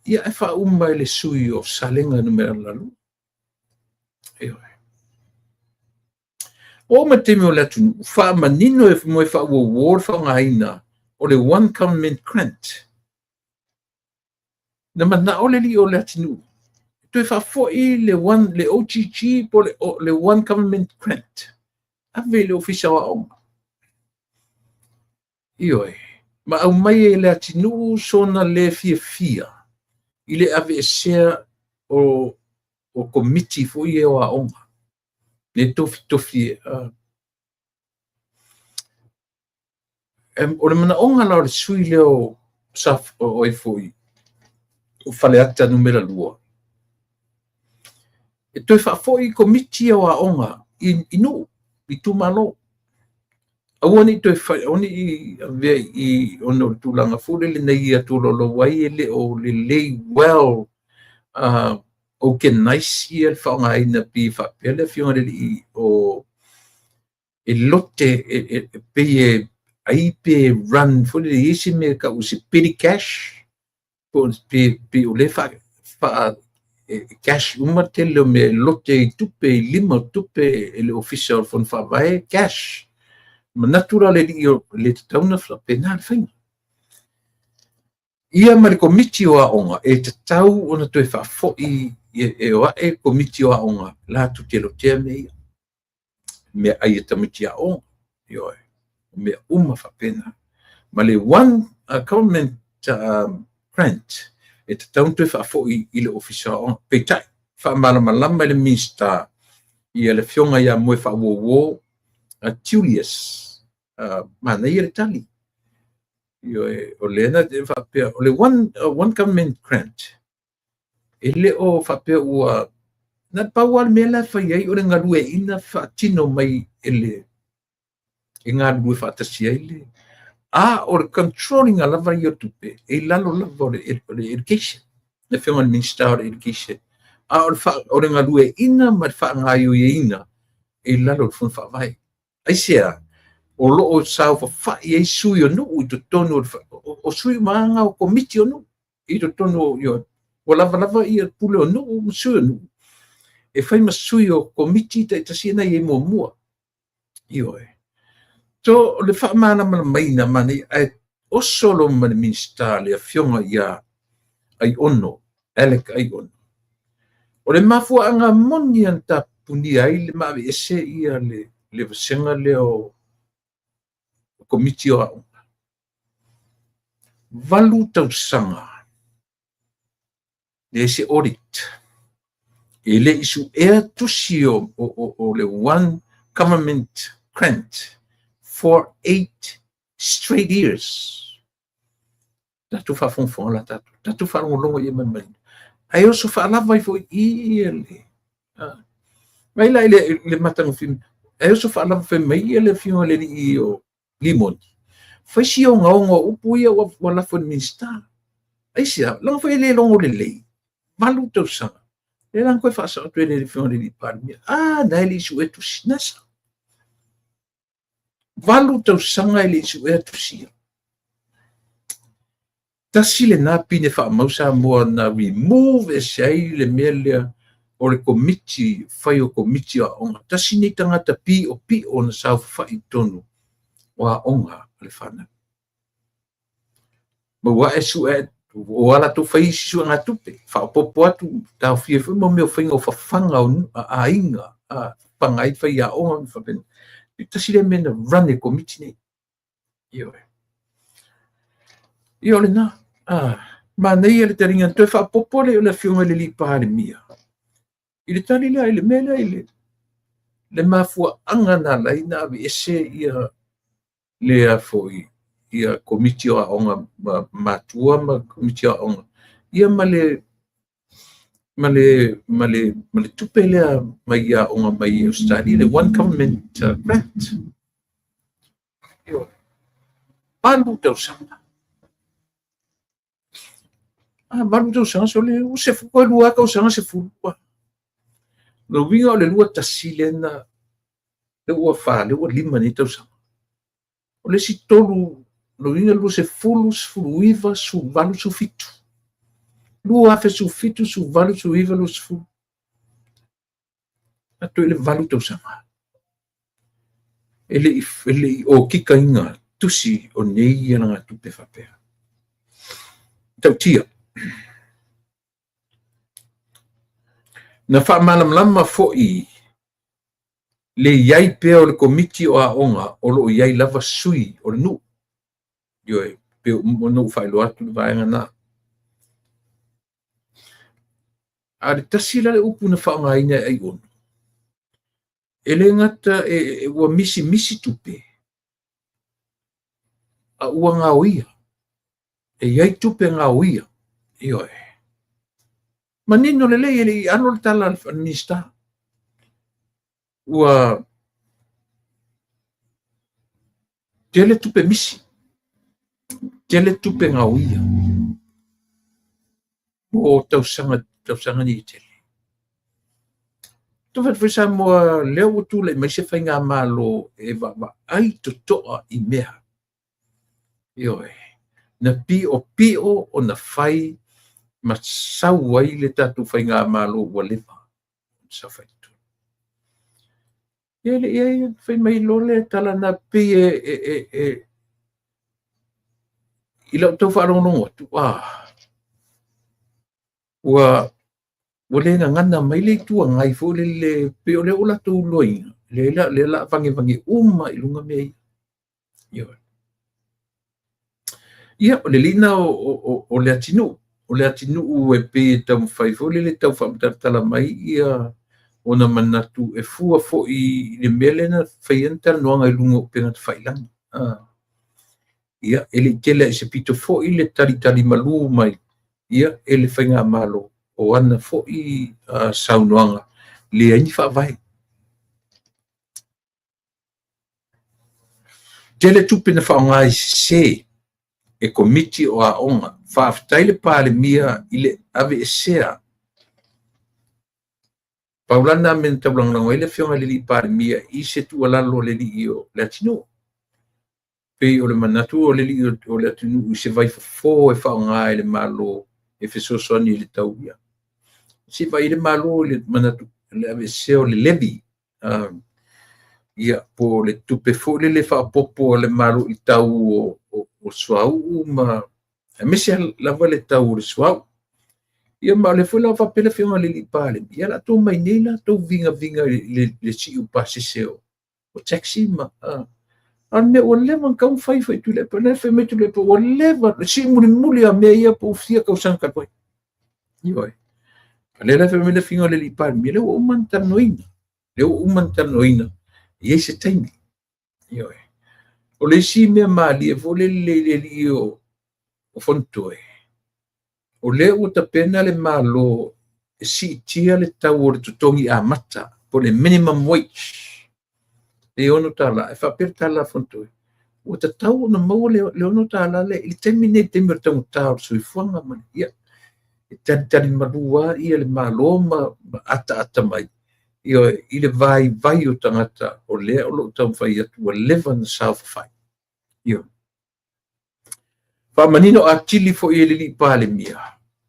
Speaker 1: ia e faauma e le sui o Salega numera 2. Ioe. Oo mai le taimi o Leatinuu, faamanino e Moefaauouo le faaaogaina o le One Government Grant. Na manao le alii o Leatinuu e toe faafoi le one, le OGG po o le One Government Grant ave i le Ofisa o Aoga. Ioe, ma aumai e Leatinuu sona le fiafia i le aveesea o komiti foi ia o aoga, le tofitofi. O le manaoga la o le sui lea o o ai foi o Faleata numera 2, e toe faafoi komiti o aoga i nuu, i itumalo. Aua ne i toe fai, aua ne i avea i ona o le tulaga foi lele na ia tolaulau ai e le o lelei well organize ia le faaaogaina pei e faapea le afioga i le alii o e lote e pei e ai pe run foi lele i ai se mea e tau o se petty cash po pe o lea faa cash uma le tele o mea e lote i tupe i lima o tupe e le Ofisa o le Fono Faavae cash. Manatu la le alii o le tatau ona faapena le faiga. Ia ma le komiti o aoga e tatau ona toe faafoi e o ae komiti o aoga latou te lotea mea ia. Meaai a tamaiti aoga, ioe, o mea uma faapena. Ma le One Government Grant e tatau ona toe faafoi i le Ofisa o Aoga. Peitai, faamalamalama e le Minisita ia le afioga ia Moefaauouo Julius, manaia le tali. Ioe, o lea na faapea, o le One Government Grant, e le o faapea ua na pau lava le mea la e fai ai o le galueaiina faatino mai e le e galulue faatasi ai le a o le control ina lava ia o tupe e i lalo lava o le education, le afioga i le Minisita o le Education, a o le galueaiina ma le faagaoioiina e i lalo o le Fono Faavae. Aisea? O lo o saofafai ai sui o nuu i totonu o sui uma lava o komiti o nuu i totonu o ioe, ua lavalava ia pule o nuu ma sui o nuu e fai ma sui o komiti taitasi na i ai muamua. Ioe. So, o le faamalamalamaina manaia, ae oso loa ma le Minisita le afioga ia Aiono, Alec Aiono. O le mafuaaga moni na tapunia ai le maaveese ia le vasega lea o Komiti o Aoga. 8 tausaga leai se audit. E le i suea tusi o le One Government Grant for 8 straight years. Tatou faafogafoga la tatou, tatou faalogologo i ai ma le manino. Ae oso faalava ai foi i i le mai la i le matagofie, ae oso faalava fai mai ia le afioga i le alii o Limoni, fai si ogaoga o upu ia ua lafo i le Minisita. Aisea? Leaga foi e le logo lelei, 8 tausaga. Lea la na toe faasao atu ai e le afioga i le Palemia. Ah, na e le i suea tusi. Na sa. 8 tausaga e le i suea tusi ia. Tasi lena pine faamau Samoa na remove ese ai le mea lea o le komiti, fai o komiti o aoga. Tasi nei tagata piopio na saofafai i totonu o aoga a le fanau. Ma ua ae sue, o a latou fai isi suegatupe, faaopoopo atu, taofia foi mo mea o faiga o fafaga o aiga, fafaga ai faiaoga ma faapena. Tasi lea mea na run e komiti nei. Ioe. Ia o lena. Manaia le taliga. Toe faaopoopo le o le afioga i le alii Palemia i le tali lea i le mea lea i le mafuaaga na ala ai na aveese ia le a foi ia komiti o aoga matua ma komiti o aoga ia ma le tupe lea mai aoga mai Australia, le One Government Grant. 8 tausaga. 8 tausaga, sole, ua se koe 2 tausaga 10. Lo uiga o le 21 lea na, le ua 4, le ua 5 nei tausaga. O le isi 3, lo uiga 20, 19, 18, 17. 2017, 18, 19, 20. Atu i le 8 tausaga. E le i okikaina tusi o nei ia alagatupe faapea. Tautia. Na faamalamalama foi le iai pea o le komiti o aoga o lo o iai lava sui o le nuu. Ioe, pe ona ou faailoa atu le vaega na. A le tasi la le upu na faaaogaina e Aiono, e le gata e ua misimisi tupe, a ua gaoia. E iai tupe gaoia. Ioe. Manino lelei e le i alo le tala a le Minisita. Ua tele tupe misi, tele tupe gaoia mo tausaga nei e tele. Tofatu foi Samoa lea ua tulai mai se faigamalo e vaavaai totoa i mea. Ioe. Na piopio ona fai ma sau ai le tatou faigamalo ua leva. Saofai. Ia le ia fai mai loa le tala na pei e i lau tau faalogologo atu, ua le gagana mai le itu agai foi le pei o lea ua latou iloaina, lea la vangevange uma i luga mea ia. Ia, o le lina o le atinuu. O le atinuu e pei e taumafai foi lele tau faamatalatala mai ia ona manatu e fua foi i le mea lea na faia na talanoaga i luga o upega tafailagi. Ia, e le i tele ai se pito foi le talitali malu mai ia e le faigamalo o ana foi saunoaga leai ni faavae. Tele tupe na faaaoga i sese e komiti o aoga. Faafetai le Palemia i le aveesea. Paulana me na taulagalago ai le afioga i le alii Palemia i se tuualalo a le alii o le atinuu. Pei o le manatu o le alii o le atinuu i se vaifofo e faaaoga e le Malo e fesoasoani i le tau ia. Se vai le Malo i le manatu le aveesea o le levy. Ia, po le tupe foi lele faaopoopo a le Malo i tau o suauu ma aemaise lava le tau o le suauu. Ia ma o le foi la faapea le afioga i le alii Palemia, ia latou mai nei latou vigaviga i le sii o pasese o taxi ma A o le mea ua leva ona tatau ona fai foi e Tuilaepa, lea e fai mai Tuilaepa ua leva, le sii mulimuli lava o mea ia po ua fia tausaga talu ai. Ioe. A o lea la e fai mai le Afioga i le Palemia, lea ua uma ona talanoaina, lea ua uma ona talanoaina, e i ai se taimi. Ioe. O le isi mea malie foi lele i le alii o Fonotoe, o lea ua tapena le Malo e siitia le tau o le totogi amata, po o le minimum wage, e $6. E faapea le tala a Fonotoe, ua tatau ona maua le $6 lea i le taimi lenei, i le taimi o le taugata o le soifuaga ma le, ia, e talitali malu lava le Malo ma ataata mai, ioe, i le vaivai o tagata o lea o lo o taumafai atu ua leva ona saofafai. Ioe. Faamanino atili foi e le alii Palemia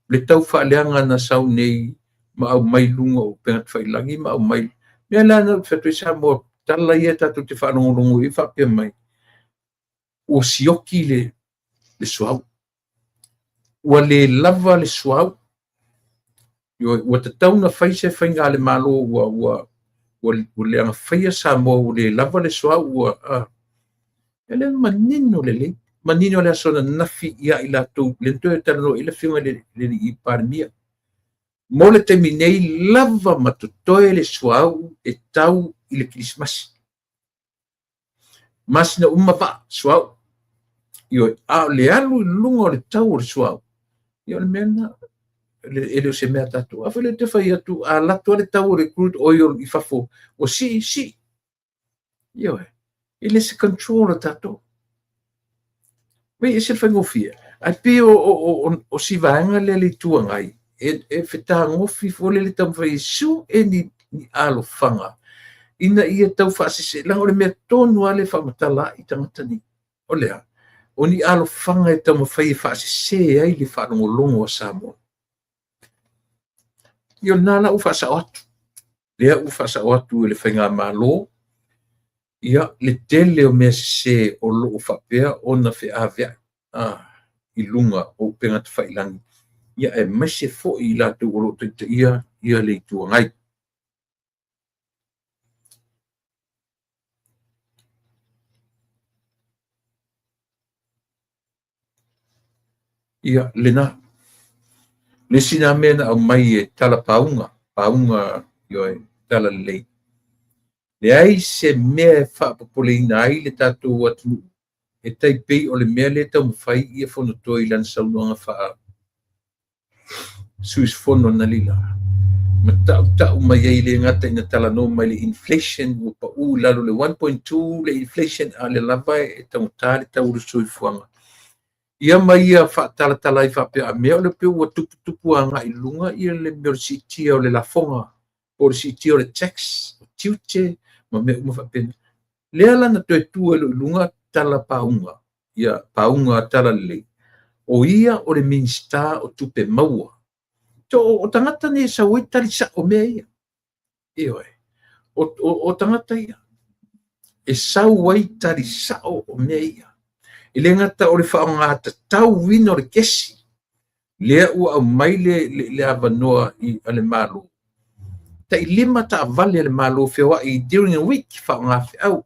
Speaker 1: le taufaaleaga na sau nei ma aumai i luga o upega tafailagi ma aumai mea la na ou fai atu ai Samoa, tala ia tatou te faalogologo i ai faapea mai ua sioki le suauu, ua le lava le suauu, ua tatau ona fai se faiga a le Malo, ua leaga faia Samoa, ua le lava le suauu, ua e le manino lelei, manino le aso ananafi ia i latou le toe talanoa i le Afioga i le Palemia. Mo le taimi nei, lava ma totoe le suauu e tau i le Kerisimasi. Masina uma vaa suauu. Ioe, a o le alu i luga o le tau o le suauu, ia o le mea lena, e le o se mea a tatou. A foi lea ou te fai atu, a alu atu lava le tau o le crude oil i fafo, ua sii, sii. Ioe, e le se control a tatou. Wei, e se faigofie. Ae pei o si vaega lea le Itu Agai, e fetagofi foi lele taumafai e sue ni alofaga ina ia tau faasese, leaga o le mea tonu lava lea e faamatala ai tagata nei. O le a? O ni alofaga e taumafai e faasese ai le faalogologo a Samoa. Ia o lena la ua faasao atu. Lea ua faasao atu e le Faigamalo, ia le tele o mea sese o lo o faapea ona feaveai i luga o upega tafailagi, ia aemaise foi i latou o lo o taitaia ia le Itu Agai. Ia, lena. Le isi na mea na aumai e tala pauga, pauga ioe, tala lelei. Leai se mea e faapopoleina ai le tatou atunuu e tai pei o le mea lea e taumafai ia Fonotoe i lana saunoaga faa sui usufono analeila, ma tautau mai ai le gata ina talanoa mai le inflation ua pau i lalo le 1.2 le inflation, a o lea lava e taugata le tau o le soifuaga. Ia ma ia faatalatala ai faapea, a mea o le pei ua tuputupu agai i luga ia le mea o le siitia o le lafoga, po o le siitia o le tax, o tiute ma mea uma faapena. Lea la na toe tu ai loa i luga tala pauga, ia pauga tala lelei, o ia o le Minisita o Tupe Maua. To, o tagata nei e sau ai tali sao o mea ia. Ioe. O tagata ia e sau ai tali sao o mea ia. E le gata o le faaaogatatauina o le kesi, lea ua aumai le avanoa a le Malo. Tai 5 taavale a le Malo feoai during a week faaaoga feau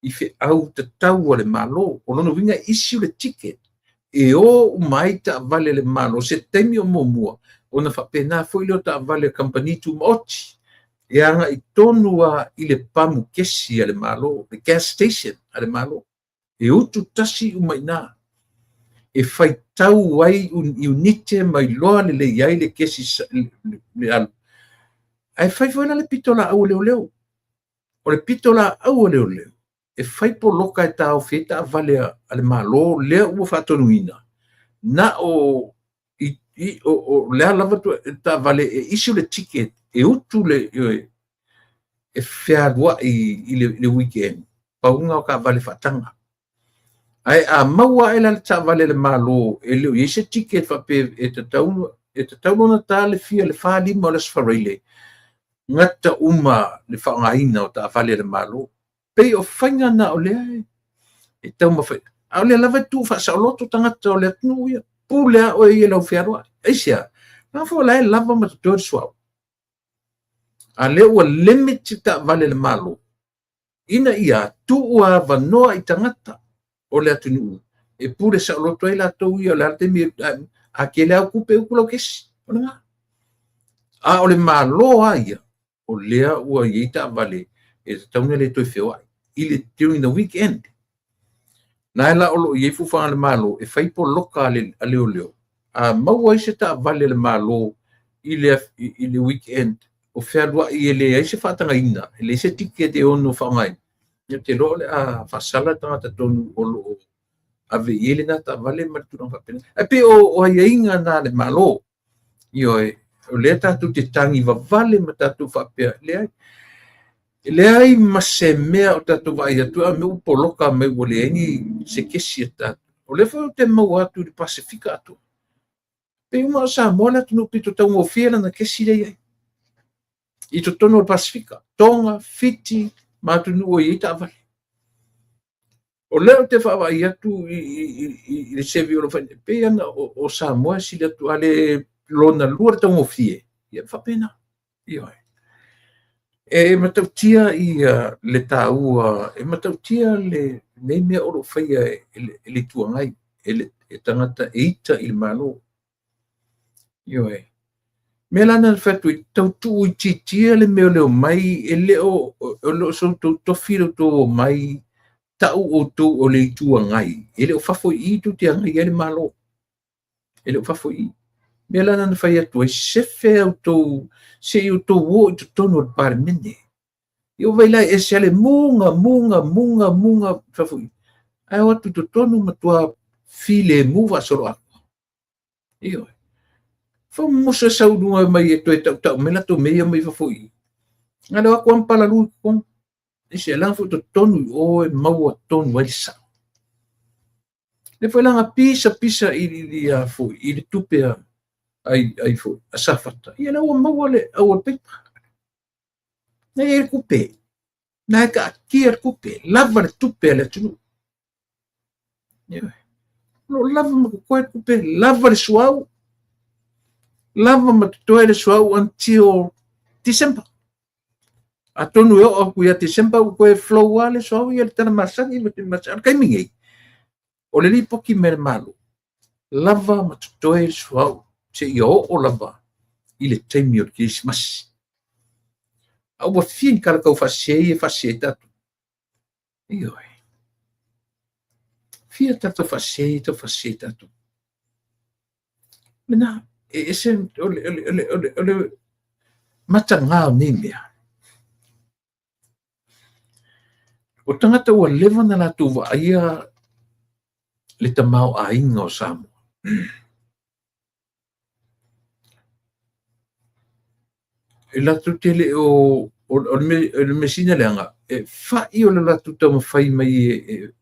Speaker 1: i feau tatau a le Malo. O lona uiga e issue le ticket e o uma ai taavale a le Malo se taimi o muamua, ona faapena foi lea o taavale a kamupani tumaoti e agai tonu lava i le pamu kesi a le Malo, le gas station a le Malo. E utu tasi uma i ina e faitau ai iunite ma iloa lelei ai le kesi le alu. Ae fai foi la le pitolaau a leoleo. O le pitolaau a leoleo e fai poloka e taofi ai taavale a le Malo lea ua faatonuina na o o le a lava taavale e issue le ticket e utu le e fealuai i le weekend, pauga o taavale faataga. Ae a maua ae la le taavale a le Malo e le o i ai se ticket faapea e tatau ona ta le fia le 4-5 o le Aso Faraile, gata uma le faaaogaina o taavale a le Malo. Pei o faiga na o lea e taumafai. A o lea lava e tuu faasaoloto tagata o le atunuu ia. Pule a oe ia lau fealuai. Aisea? Leaga foi o la e lava ma totoe le suauu. A lea ua limit taavale a le Malo. Ina ia tuu avanoa i tagata o le atunuu e pule saoloto ai latou ia, o le a le taimi a tele au tupe utu lau kesi, o lena. A o le Malo lava ia, o lea ua i ai taavale e tatau ona le toe feoai i le during the weekend. Na la o lo o i ai fuafuaga a le Malo e fai poloka a leoleo, a maua ai se taavale a le Malo i le weekend o fealuai e leai se faatagaina, e leai se ticket e ono faaaogaina, ou te iloa o le a faasala le tagata tonu o lo o ave i ai lena taavale ma le tulaga faapena. Ae pei o aiaiga na a le Malo. Ioe, o lea tatou te tagi vavale ma tatou faapea, leai, e leai ma se mea o tatou vaai atu a mea ua poloka mai ua leai ni se kesi a tatou. O lea foi ou te maua atu i le Pasefika atoa, pei uma o Samoa le atunuu pito taugofie lana kesi lea e i ai i totonu o le Pasefika, Toga, Fiti ma atunuu o i ai taavale. O lea ou te vaavaai atu i le survey o lo o fai, pei ona o Samoa e sili atu, a le lona lua le taugofie, ia faapena. Ioe. E matautia ia le taua, e matautia lenei mea o lo o faia e le Itu Agai, e le tagata e ita i le Malo. Ioe. Mea la na fai atu ai, tau tuuitiitia le mea o le omai, e le o so outou tofi lo outou omai tau outou o le Itu Agai, e le o fafo i i tou te agaia ai le Malo. E le o fafo i i. Mea la na fai atu ai, sefe outou, se i outou o i totonu o le Palemene. Ia vaai la e ese le muga, muga, muga, muga, fafo i. Ae o atu i totonu matua filemu faasoloatoa. Ioe. Faumoso e sau i luga mai e toe tautau mai latou mea ia mai fafo i. Na le o atu lava ma palalu i totonu. Aisea? Leaga foi o totonu i o e maua tonu ai le sao. Lea foi la na pisa pisa i i foi i le tupe a ai ai foi a Safata. Ia la ua maua le auala paipa. Na i ai le tupe. Na e taatia le tupe, lava le tupe a le atunuu. Ioe. O lo o lava ma totoe le tupe, lava le suauu, lava ma totoe le suauu until December. Atonu e oo atu ia December ua toe flow lava le suauu ia le tala masani ma te masani. O le taimi nei, o le lipoti mai le Malo, lava ma totoe le suauu seia oo lava i le taimi o le Kerisimasi. A ua fia ni tala taufaasese ia e faasese ai tatou. Ioe. Fia tala taufaasese ia e taufaasese ai tatou. Lena, e ese o le, o le, o le, o le, o le mataga o nei mea. O tagata ua leva ona latou vaaia le tamaoaiga o Samoa. E latou te le o o le mea sili ona leaga, e fai o le latou taumafai mai e,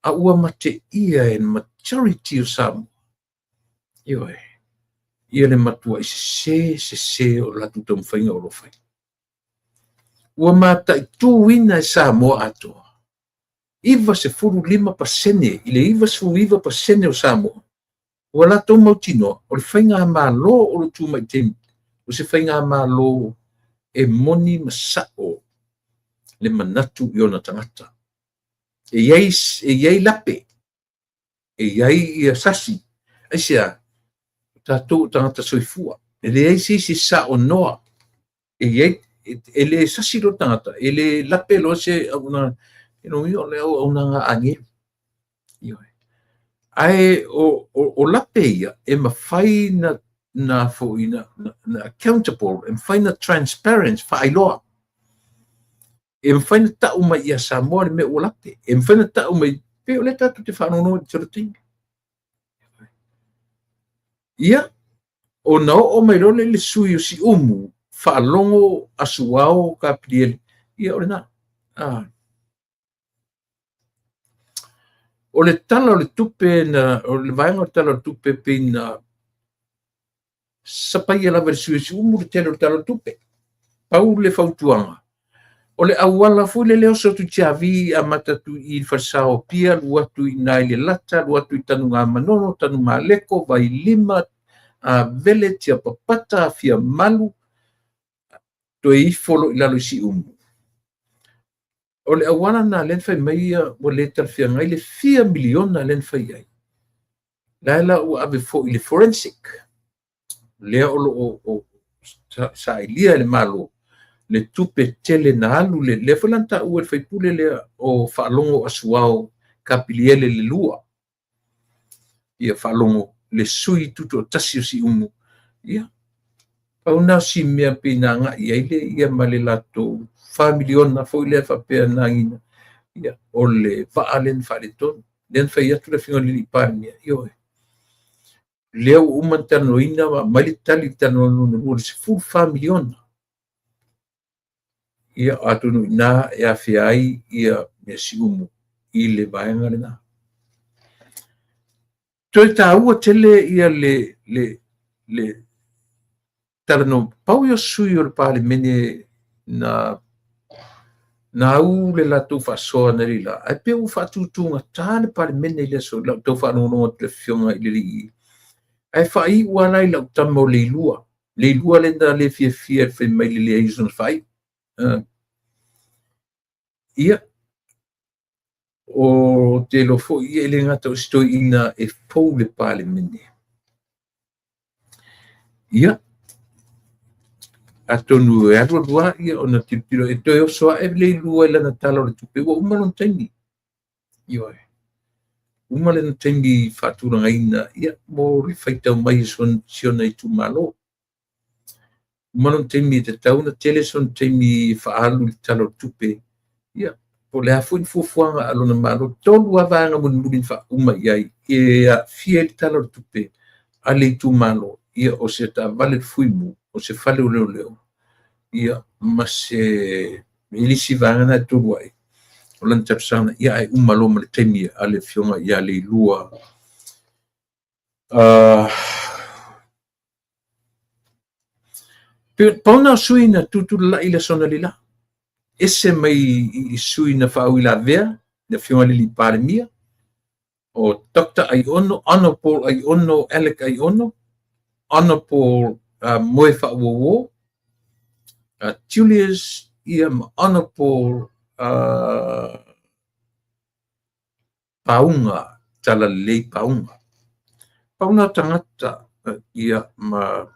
Speaker 1: a ua mateia e le majority o Samoa. Ioe. Ia le matuai sese sese o le latou taumafaiga o lo o fai. Ua mataituina e Samoa atoa 95% i le 99% o Samoa ua latou mautinoa o le faigamalo o lo o tu mai i taimi o se faigamalo e moni ma sa'o le manatu i ona tagata. E i ai lape, e i ai ia sasi. Aisea? O tatou o tagata soifua. E leai se isi e saonoa. E i ai, e le sasi loa le tagata, e le lape loa se auaunaga, e lona uiga o le auaunaga a agelu. Ioe. Ae o lape ia e mafai na foi na, na accountable, e mafai na transparent, faailoa. E mafai na tau mai ia Samoa le mea ua lape. E mafai na tau mai, pei o lea tatou te faalogologo i le taimi. Ia, ona oo mai loa lea i le sui o Siumu, faalogo Asuao Kapiliele, ia o lena. Ah. O le tala o le tupe na, o le vaega o le tala o le tupe pei na sapaia lava e le sui o Siumu le tele o le tala o le tupe. Pau le fautuaga, o le auala foi lele oso atu i Tiavi amata atu i le falesa o Apia, alu atu i ina i Lelata, alu atu i Tanugamanono, Tanumaleko, Vailima, Avele, Tiapapata, Afiamalu, toe ifo loa i lalo i Siumu. O le auala lena lea na fai mai ia ua le talafeagai le fia miliona lea na fai ai. La la ua ave foi i le forensic, lea o lo o sailia e le Malo le tupe tele na alu le lea foi la na taua e le faipule lea o Faalogo Asuao Kapiliele le lua. Ia Faalogo le sui tutoatasi o Siumu. Ia pau na o si mea pei na agai ai le ia ma le latou 4 miliona foi lea faapea na agiga. Ia o le vaa lea na faaletonu. Lea na fai atu le afioga i le Palemia, ioe, lea ua uma ona talanoaina ma aumai le tali i le talanoaga lona lua, le 14 miliona. Ia, atonu i ina e afea ai ia mea Siumu i le vaega lena. Toe taua tele ia le talanoa, pau ia o sui o le Palemene na au le latou faasoa analeila, ae pei ua faatutugata le Palemene i le aso, lau tau faalogologo atu i le afioga i le alii. Ae faaiu lava la i lau tama o Leilua. Leilua lea na le fiafia i le fai mai le leai o sona faaiu. Ia, o te iloa foi ia e le gata o se toeaina e fou le Palemene. Ia, atonu e alu alu lava ia ona tilotilo e toe oso ae Leilua i lana Tala o le Tupe, ua uma lona taimi. Ioe. Uma lona taimi faatulagaina ia mo le faitau mai o si ona itumalo. Uma lona taimi e tatau ona tele sona taimi e faaalu i le Tala o le Tupe. Ia, po o le a foi ni fuafuaga a lona Malo. 3 lava vaega mulimuli na faauma i ai e aafia ai le Tala o le Tupe a le itumalo. Ia, o se taavale le fuimu, o se fale o leoleo, ia, ma se isi vaega na e 3 ai o lana talosaga. Ia, ae uma loa ma le taimi a le afioga ia Leilua. Pau na o sui na tutulalai i le aso analeila, ese mai i sui na faauilavea, le afioga i le Palemia, o Dr. Aiono, Honorable Aiono, Alec Aiono, Honorable Moe Faauouo, Julius, ia ma Honorable Pauga, Talalelei Pauga. Pau na o tagata ia ma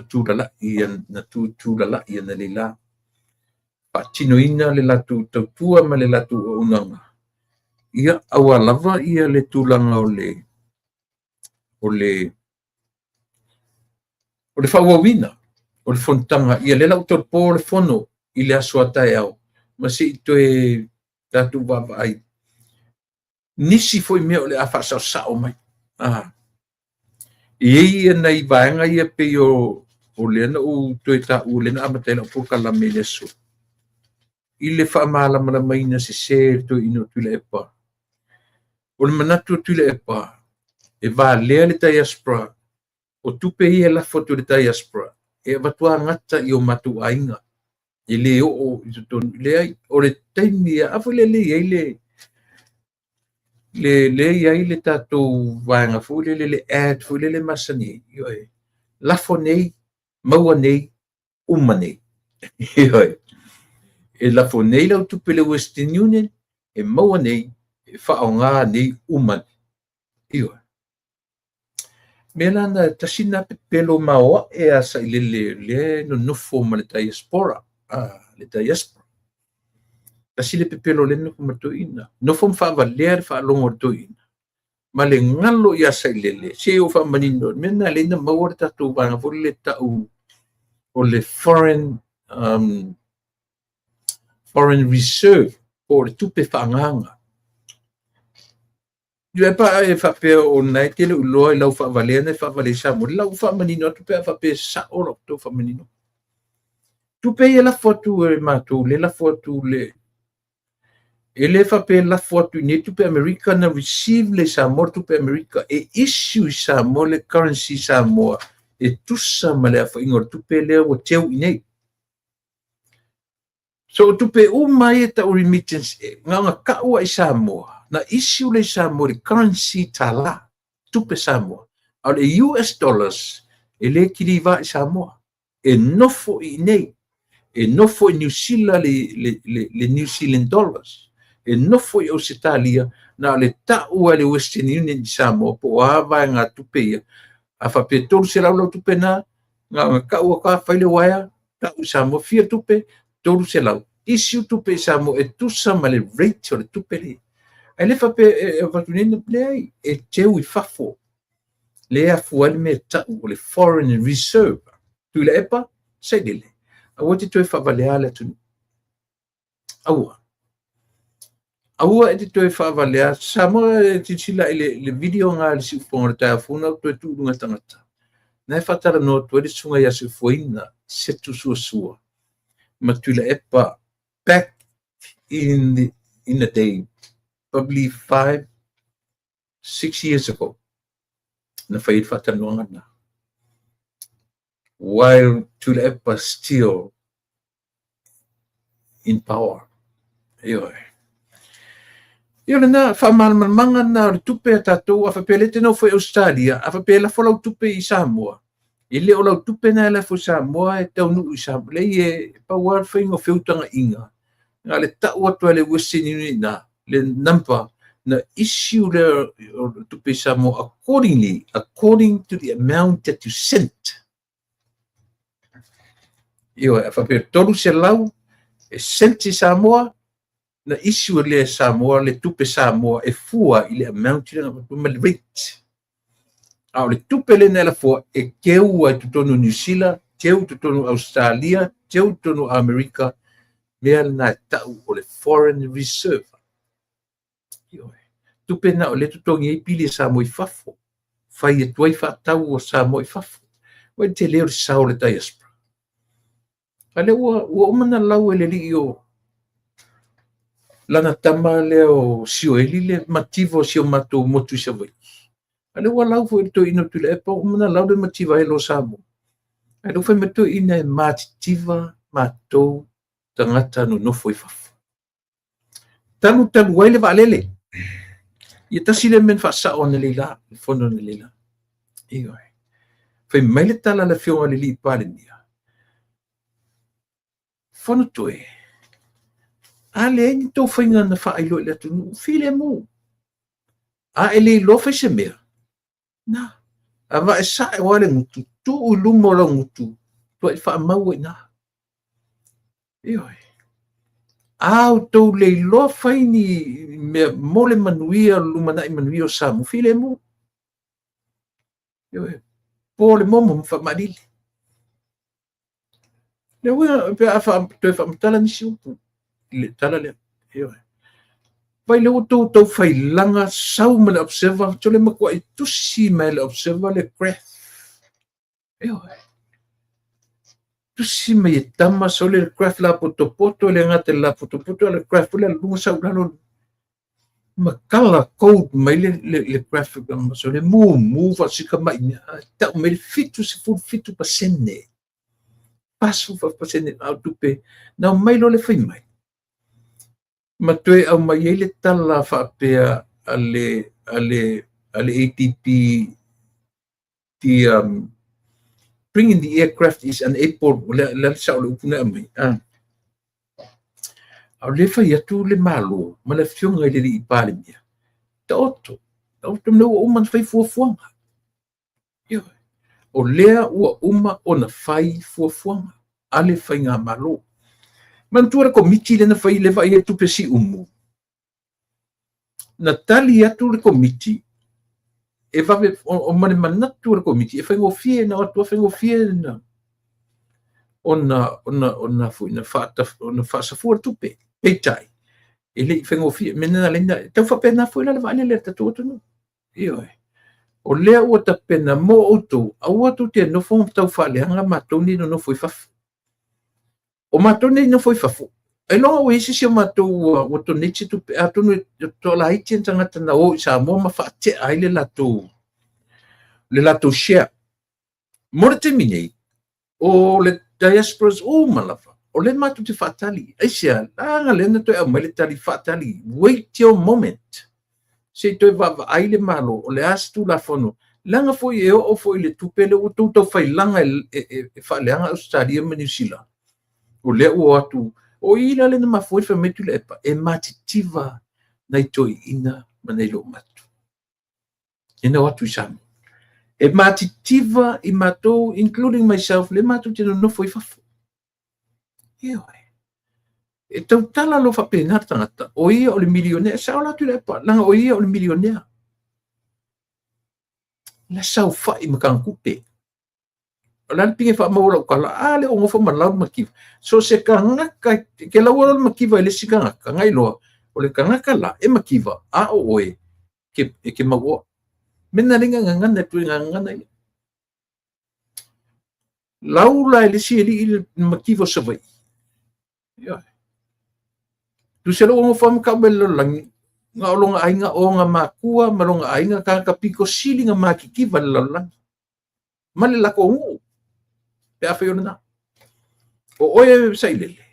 Speaker 1: tulalai ia, na tutulalai analeila. Faatinoina le latou tautua ma le latou auaunaga. Ia, aua lava ia le tulaga o le faaauauina o le fonotaga. Ia lea la ua tolopo le fono i le aso a taeao ma se i toe tatou vaavaai nisi foi mea o le a faasaosao mai. E i ai ia nai vaega ia pei o lea na ou toe taua, lea na amata ai lau polokalame i le aso, i le faamalamalamaina sese le toeaina o Tuilaepa. O le manatu o Tuilaepa, e valea le diaspora, o tupe ia e lafo atu i le diaspora, e avatu gata i o matou aiga, e le oo i totonu. Leai, o le taimi, a foi lea i ai le i ai le tatou vaega foi lele, le ad foi lele masani, ioe, lafo nei, maua nei, uma nei. Ioe. E lafo nei lau tupe le Western Union, e maua nei, e faaaoga nei, uma nei. Ioe. Mea la na tasi na pepelo maoae a sailele le nonofo ma le diaspora. Le diaspora. Tasi le pepelo le nonofo ma le toeaina. Nofo ma faavalea le faalogo o le toeaina. Ma le galo ia sailele, se o faamanino, mea na le na maua le tatou vaega foi le tau o le foreign reserve, po o le tupe faaagaaga. Ia pa e faapea o nai te le uloa i lau faavalea na e faavalea i Samoa, le lau faamanino atu pe a faapea sao lau tau faamanino. Tupe ia lafo atu e matou, le lafo atu le e le faapea lafo atu i nei tupe Amerika na receive le Samoa tupe Amerika e issue i Samoa le currency Samoa e tusa ma le aofaiga o le tupe lea ua teu i nei. So tupe uma ia tau remittance na ona kaua i Samoa, na issue le Samoa le currency tala, tupe Samoa. A o le US dollars e le kiliva i Samoa, e nofo i nei. E nofo i Niu Sila le New Zealand dollars, e nofo i Ausetalia, na o le tau a le Western Union i Samoa po o a vaegatupe ia. A faapea 300 lau tupe na, na ona tau atu lava fai le uaea, tau i Samoa, fia tupe? 300. Issue tupe i Samoa e tusa ma le rate o le tupe lea. Ae le faapea e avatu nei, leai, e teu i fafo. Le afua ai le mea e tau o le foreign reserve. Tuilaepa, sailele. Aua te toe faavalea le atunuu. Aua. Aua e te toe faavalea. Samoa e silasila i le video nga le siufofoga o le taeao fou na ou toe tuu i luga tagata. Na e faatalanoa atu ai le susuga ia Soifuaina Setu Suasua ma Tuilaepa back in the day, probably 5, 6 years ago, na fai ai le faatalanoaga na. While Tuilaepa still in power. Ioe. Ia lena faamalamalamaga na o le tupe a tatou. A faapea le te nofo i Australia, a faapea e lafo lau tupe i Samoa, e le o lau tupe na e lafo i Samoa e taunuu i Samoa. Leai, e pau lava le faiga o feutagaiga. Na le tau atu ai le Western Union na, le number na issue lea o le tupe i Samoa accordingly, according to the amount that you sent. Ioe, a faapea 300 e sent i Samoa, na issue le Samoa le tupe Samoa e fua i le amount lea ma le rate. A o le tupe lea na lafoa e teu ai totonu New Zealand, teu totonu Australia, teu totonu Amerika, mea lena e tau o le foreign reserve. Ioe. Tupe na o le totogi ai pili e Samoa i fafo. Fai atu ai faatau o Samoa i fafo. Ua te leo le sao o le diaspora. A lea ua uma na lau e le alii o lana tama lea o Sioeli le mativa o si o matou motu i Savaii. A lea ua lau foi le toeaina o Tuilaepa, ua uma na lau le mativa ai lo Samoa. Ae lea ua fai mai toeaina e matitiva matou tagata nonofo i fafo. Talu talu ai le vaalele. Ia tasi le mea na faasao ana leila, le fono ana leila. Ioe. Fai mai le tala a le afioga i le alii Palemia. Fono toe. A leai ni tou faiga na faailoa i le atunuu, filemu. A e le iloa fai se mea, na, a vae sae oa le gutu, tuu i luma o lau gutu, tuai faamau ai na. Ioe. A outou le iloa fai ni mea mo le manuia, lumanai manuia o Samoa, filemu. Ioe. Po le momo ma faamalili. Le uiga pe a toe faamatala nisi upu i le tala lea. Ioe. Vai le ua tou tau failaga sau ma le Observer, tole matuai tusi mai le Observer le graph. Ioe. Tusi mai e tama sole le graph la potopoto le gata le la potopoto le graph le lunga sau lalo ma color code mai le graph ma sole mu mu fa sika mai mea tau mai le 77%. 40% au tupe na mai lo le fai mai. Ma toe au mai ai le tala faapea a le ADB, the bringing the aircraft is unable, le le sa o le upu na mai. Ah. A o le fai atu le malo ma le afioga i le alii Palemia. Taoto, taoto mea ua uma na fai fuafuaga. Ioe. O lea ua uma ona fai fuafuaga a le faigamalo. Manatua le komiti lea na fai le vaai ai tupe siumu. Na tali atu le komiti e vave o ma le manatu o le komiti e faigofie na o atu faigofie na ona foi na ona faasafua le tupe. Peitai, e le i faigofie mea na leina tau faapena foi la le vaalele a le tatou atunuu. Ioe. O lea ua tapena mo outou, aua tou te nofo ma tau faaleaga matou nei nonofo i fafo. O matou nei nofo i fafo, e loa ua isi si o matou ua donate se tupe, atonu e toalaiti ni tagata na o i Samoa ma faatea ai le latou share. Mo le taimi nei, o le diasporas uma lava, o le matou te faatali. Aisea, laga lea na toe aumai le tali faatali. Wait your moment. Se i toe vaavaai le Malo, o le a se Tulafono. Leaga foi e oo foi i le tupe lea ua tou taufailaga e faaleaga Ausetalia ma Niu Sila. O lea ua o atu, o i la lea na mafua ai fai mai Tuilaepa, e matitiva nai toeaiina ma nai loomatutua. Ina o atu i Samoa. E matitiva i matou, including myself, le matou te nonofo i fafo. Ioe. E tautala loa faapena le tagata, o ia o le milionea. E sao la Tuilaepa, leaga o ia o le milionea. La saofai ma tagatupe. O le a le pine faamaua lau tala? A lea ua nofo ma lau le mativa. So se tagata ke laua loa le mativa i le isi tagata, na iloa, o le tagata la e mativa, a o oe ke, e ke mauoa. Mena le gagana e tui gagana ia. Lau la e le isi alii le mativa o Savaii. Ioe. Tusa lou nofo ma tau mai le lalolagi, na o lona aiga, ona matua ma lona aiga, tagata pito sili na matitiva i le lalolagi. Ma le latou nuu, pe afai o lena. O oe e sailele,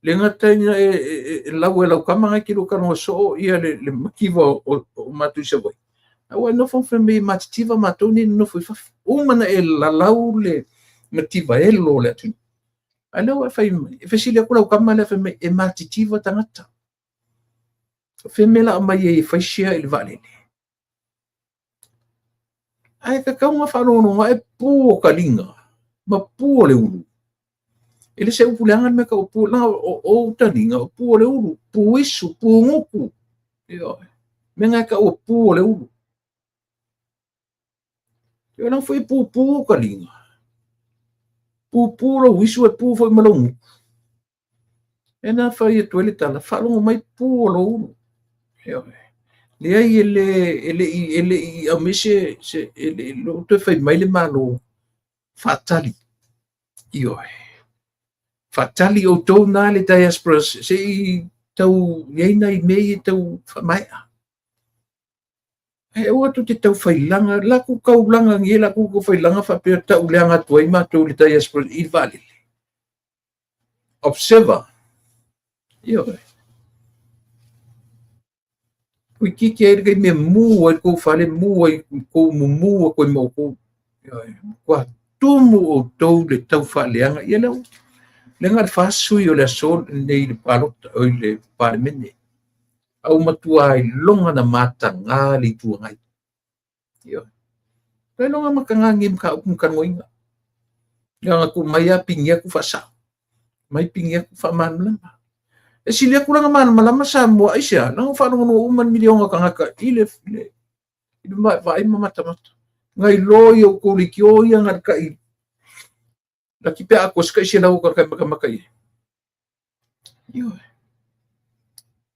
Speaker 1: le gata ina e lau e lau tama na e te lua talanoa soo ia le mativa o matou i Savaii. A ua e nofo ma fai mai e matitiva matou nei nonofo i fafo. Uma na e lalau le mativa elo o le atunuu. A lea ua e fai mai, e fesili atu lau tama lea fai mai e matitiva tagata. O fea mea la aumai ai e fai share i le vaalele? Ae tatau ona faalogologo ae pu o taliga ma pu o le ulu. E le se upu leaga le mea tau o pu, leaga o ou taliga o pu o le ulu, pu isu, pu gutu. Ioe. Mea na e tau o pu o le ulu. Ioe, leaga foi e pupu ou taliga. Pupu lou isu e pu foi ma lou gutu. E na fai atu ai le tala, faalogo mai pu o lou ulu. Ioe. Leai e le e le i e le i aumai se se e le i toe fai mai le Malo faatali. Ioe. Faatali outou na le diaspora se i tau i ai nai mea ia e tau faamaea. Ae aua tou te tau failaga, latou taulaga nei latou tau failaga faapea tau leaga atu ai matou le diaspora i le vaalele. Observer. Ioe. Toeitiiti ai le taimi e mu ai le tou fale, mu ai tou mumu atu ai ma outou. Ioe. Matua tumu outou le tau faaleaga. Ia lea, lea na o le fa sui o le aso lenei i le palota, oi le Palemene. A ua matua iloga na mataga le Itu Agai. Ioe. Ua iloga mataga lenei mataupu na talanoaina. Leaga tuu mai lava pigi atu faasao, mai pigi atu faamalamalama. E sili atu la ona malamalama Samoa, aisea? Leaga ua faalogologo uma le miliona o tagata i le, le, i le vaai ma matamata. Nai lo ia outou leitio ia na le tai laki pe a atoa se tai 100 o tagata e matamata i ai. Ioe.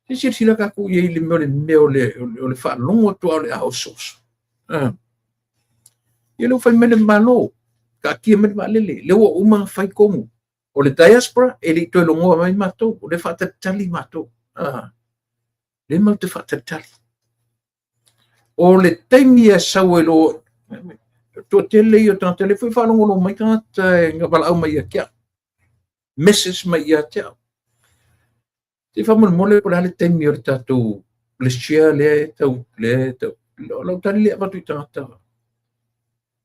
Speaker 1: Se silasila tatou i ai i le mea o le mea o le, o le faalogo atu lava o le a osooso. Ah. Ia lea ua fai mai le Malo, taatia mai le vaalele, lea ua uma ona fai tonu. O le diaspora e le i toe logoa mai matou, o lea e faatalitali matou. Ah. Lea matou te faatalitali. O le taimi e sau ai loa, toatele ia o tagata, lea foi faalogologo mai tagata e na valaau mai ia te au. Message mai ia te au. Se i faamolemole po o le a le taimi o le tatou le share lea e tau lea e tau o lau tali lea e avatu i tagata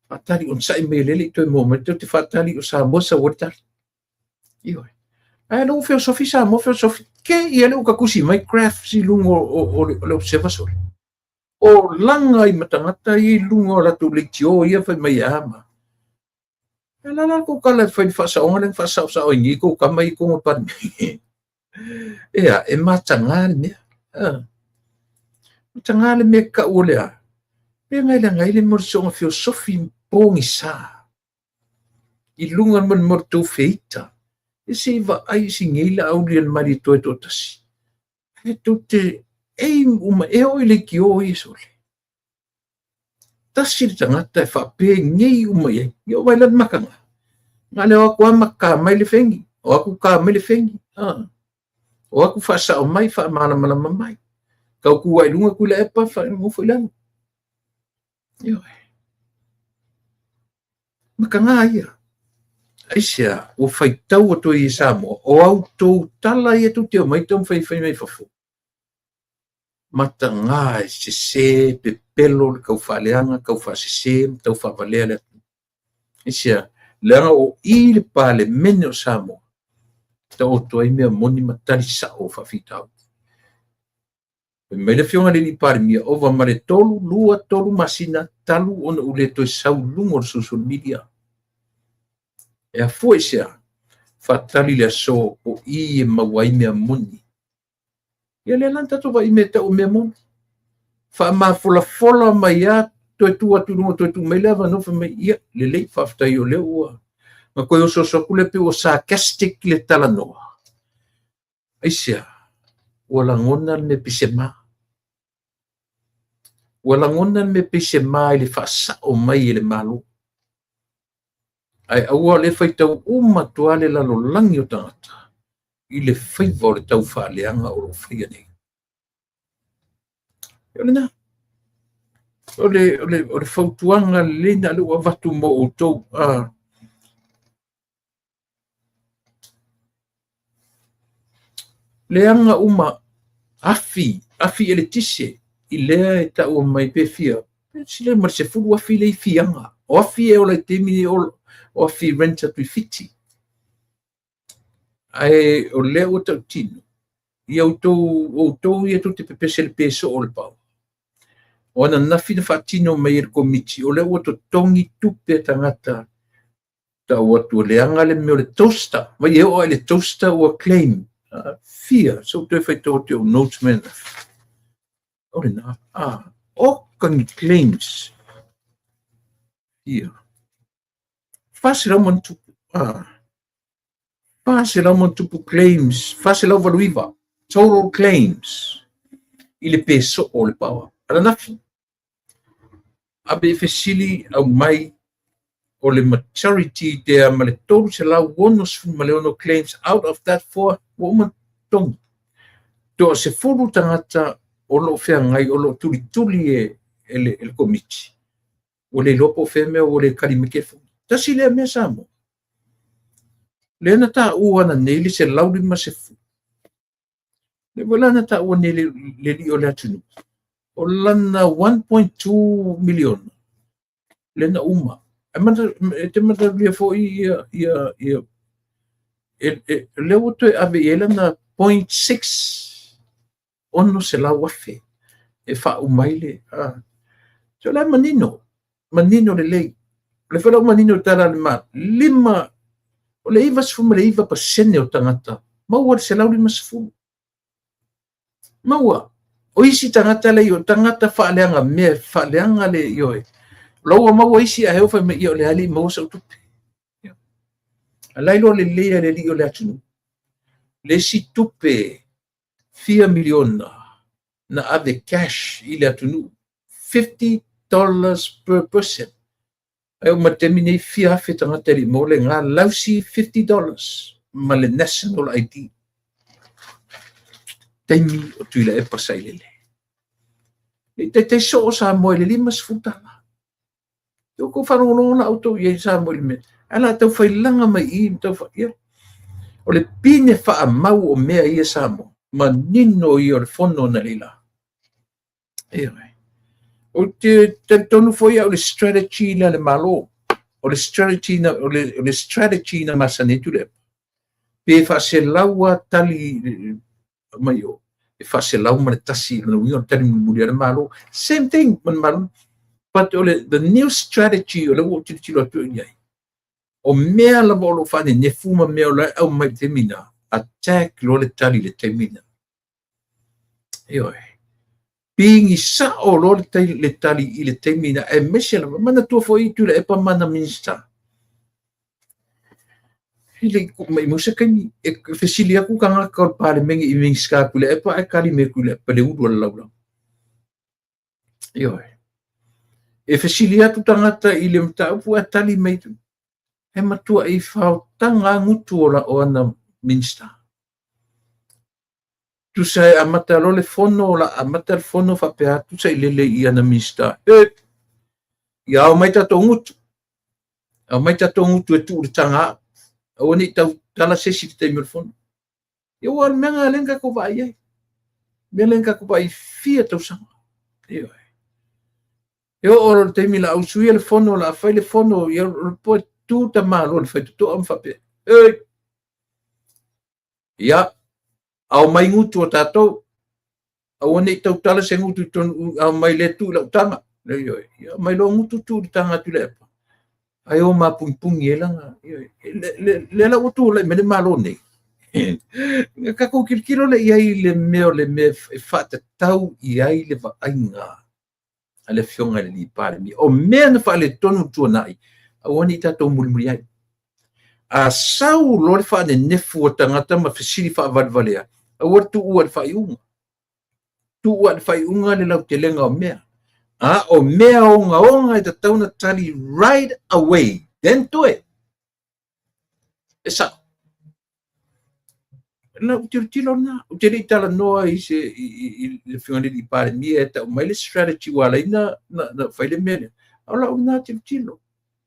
Speaker 1: faatali onosai mai lea le i toe maua mai tou te faatali o Samoa sau ai le tali. Ioe. Ae lea ua feosofi Samoa feosofi ke ia lea ua tatusi mai graphs i luga o le observer sole. O laga ai ma tagata ia i luga o latou leitio ia fai mai e a ma. E la la kou tala e fai le faasaoga lea na faasaosao ai nei kou tama i totonu o le Palemene. Ea, e mataga le mea. Mataga le mea e tau o le a? Pea ngai leaga ai le mea o le soona feosofi pogisa i luga o le mea o le tou feita. E se i vaai i si nei Laauli a le Malietoa e toatasi. E tou te aim uma, e oo i leitio ia sole. Tasi le tagata e faapenei uma i ai. Ia o vai la le mataga. Na le o atu lava mata mai le fegi. O atu ta mai le fegi. Ah. O atu faasao mai, faamalamalama mai. Tau tu ai luga Tuilaepa, nofo i lalo. Ioe. Mataga ia. Aisea, ua faitau atu ai e Samoa, o a outou tala ia tou te omai taumafai e fai mai fafo, mataga e sese, pepelo le tau faaleaga, tau faasese ma tau faavalea le atunuu. Aisea? Leaga o i le Palemene o Samoa. Taoto ai mea moni ma tali sa'o o faafitauli. Fai mai le Afioga i le Alii Palemia, ova ma le 3, 2, 3 masina talu ona ou le toe sau i luga o le social media. E afua i se a? Faatali le aso o i e maua ai mea moni. Ia lea la na tatou vaai i mea tau o mea moni. Faamafolafola mai lava, toe tu atu i luga, toe tuu mai le avanoa, fai mai, ia, lelei, faafetai o lea ua... Na toe osooso atu lea pei ua sarcastic le talanoa. Aisea? Ua lagona le mea pese ma. Ua lagona le mea pese ma i le faasao mai e le Malo. Ae aua o lea e faitau uma atu lava le lalolagi o tagata i le faiva o le taufaaleaga o lo o faia nei. O lena. O le fautuaga lelei lena lea ua avatu mo outou. Leaga uma afi, afi eletise i lea e taua mai pe fia, sili ma le 10 afi lea i Fiaga. O afi e ola i taimi nei o afi rent atu i Fiti. Ae o lea ua tautino, ia outou, outou ia tou te pepese i le pe soo o le power. O ananafi na faatino mai e le Komiti, o lea ua totogi tupe a tagata tau atu ua leaga le mea o le toaster. Vai e oo lava i le toaster ua claim. Fia, se ou toe faitau atu i ou notes mai ananafi. O lena, oka ni claims. Fia. 400 ma ona tupu. 400 ma ona tupu claims, 489 total claims i le pe soo o le power. Ananafi, ave i fesili aumai o le majority tea ma le 366 claims out of that four ua uma totogi. Toa 10 tagata o lo o feagai, o lo o tulituli e le Komiti. Ua le iloa po o fea mea ua le kali mai telefoni. Tasi lea mea Samoa. Lea na taua ananei le 150. Lea foi la na taua nei le alii o le atunuu. O lana 1.2 miliona lea na uma. E te manatua foi ia lea ua toe ave i ai lana 0.6 600,000 e faauma ai le... So la e manino, manino lelei. O le foi la ua manino i le tala a le Malo, lima, o le 99% o tagata maua le 150. Maua. O isi tagata lea, o tagata faaleaga mea, faaleaga le ioe. O la ua maua isi ae o fai mai, ia o le a le i maua sau tupe. A la e iloa lelei e le alii o le atunuu. Le isi tupe fia miliona na ave cash i le atunuu. $50 per person. Ae oo mai le taimi nei fia afe tagata e le i maua le ga lausi $50 ma le national ID. Taimi o Tuilaepa Sailele. Le i taitai soo Samoa i le 50 tala. E outou faalogologo la outou i ai Samoa i le mea. Ae la tau failaga mai i i, tau fa... ia. O le pine faamau o mea ia Samoa, manino ia o le fono analeila. Ioe. Ou te talitonu foi au i le strategy lea a le Malo. O le strategy na, o le, o le strategy na masani ai Tuilaepa. Pe faaselau lava tali mai o, e faaselau ma le tasi, lona uiga o le tali mulimuli a le Malo. Same thing ma le Malo. But o le, the new strategy o lea ua ou tilotilo atu i ai, o mea lava o lo o faanenefu ma mea o la e aumai i le taimi na, attack loa le tali i le taimi na. Ioe. Pigi sao loa le tali i le taimi na, aemaise lava, manatua foi Tuilaepa ma ana Minisita. E le i maumau se taimi, e fesili atu tagata o le Palemene i Minisita a Tuilaepa ae tali mai e Tuilaepa le ulu o le laulau. Ioe. E fesili atu tagata i le mataupu ae tali mai, e matuai faotaga lava gutu o ana Minisita. Tusa e amata loa le fono, la amata le fono faapea atu sailele i ana Minisita. E, ia ao mai tatou gutu. Ao mai tatou gutu e tuu i le taga au. Aua ne i tau tala se isi i le taimi o le fono. Ia ua o le mea lena lea na tatou vaai ai. Mea lea na tatou vaai fia tausaga. Ioe. E oo loa i le taimi la usuia le fono, la fai le fono, ia o le poe tu tamaloa le faitotoa ma faapea, Ei! Ia, aumai gutu o tatou, aua ne i tautala se gutu i totonu, aumai lea tuu i lau taga. Ioe, ia aumai loa gutu tuu i le taga a Tuilaepa, ae o mapugipugi ai lana. Ioe, lea la ua tulai mai le Malo nei, na tatou tilotilo lea i ai i le mea o le mea e faatatau i ai le vaaiga a le Afioga i le Palemia. O mea na faaletonu i le tuanai, aua ne i tatou mulimuli ai. A sau loa le faanenefu a tagata ma fesili faavalevalea, aua le tuua i le faaiuga. Tuua i le faaiuga le lautelega o mea. A o mea ogaoga e tatau ona tali right away, then do it. E sao. Lau tilotilo lena, ou te le i talanoa i se i le Afioga i le Palemia e tau mai le strategy ua ala ai na fai le mea lea. O lau lena tilotilo,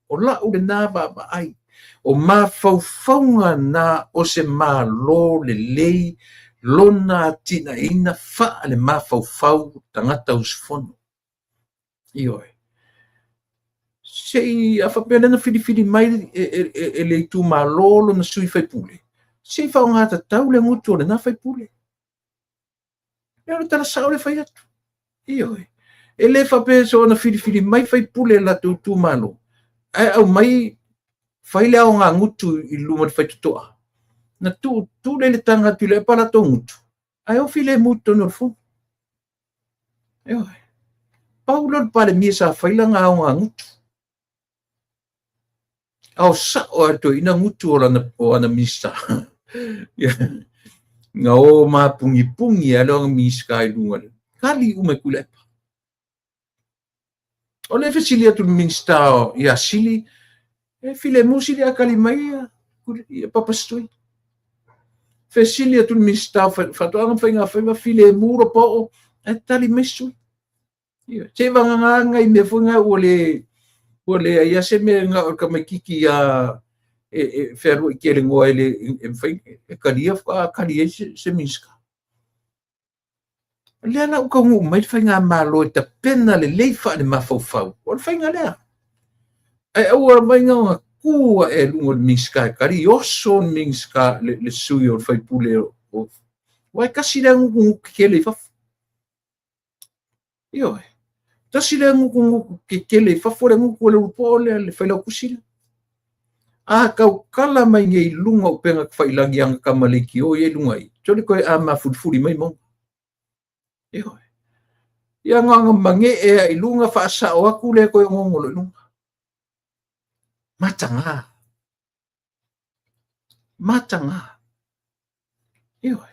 Speaker 1: o lau lena vaavaai. O mafaufauga na o se Malo lelei lona atinaeina faale-mafaufau tagata usufono. Ioe. Se i a faapea lea na filifili mai e le itumalo lona sui faipule, se i faaaoga tatau le gutu o lena faipule. E o le tala sao le fai atu. Ioe. E le faapea soona filifili mai faipule e latou itumalo, ae aumai fai le aoga gutu i luma o le faitotoa. Na tuu tuu le taga atu i le epa latou gutu, ae o filemu i totonu o le fono. Ioe. Pau lea o le Palemia sa fai lana aoga gutu. A o sao lava le toeaina gutu o lana o ana Minisita. Na o mapugipugi lava le ana Minisita i luga le kali uma e Tuilaepa. O le fesili atu i le Minisita ia Sili, e filemu Sili a kali mai ia Papa Stui. Fesili atu i le Minisita o Faatoaga ma Faigafaiva, filemu Lopaoo, ae tali mai Stui. Se i vagana nai mea foi na ua leai lava se mea na o le tamaitiiti a e fealuai tele noa e le e mafai e talia faatoa tali ai se Minisita. O lea la ua taunuu mai le faigamalo e tapena lelei faale-mafaufau, o le faiga lea. Ae aua lava ne i ona tu ae i luga o le Minisita e tali, oso le Minisita, le sui o le faipule o aua e tasi lea gutugutu tetele i fafo. Ioe. Tasi lea gutugutu tetele i fafo le gutu o le Ulupo'o lea, le Failautusi lea. A tautala mai nei i luga o upega tafailagi ana tama leitio ia i luga i, sole toe a mafulifuli mai mauga. Ioe. Ia na ona manee lava i luga faasao atu lea toe onoono loa i luga. Mataga. Mataga. Ioe.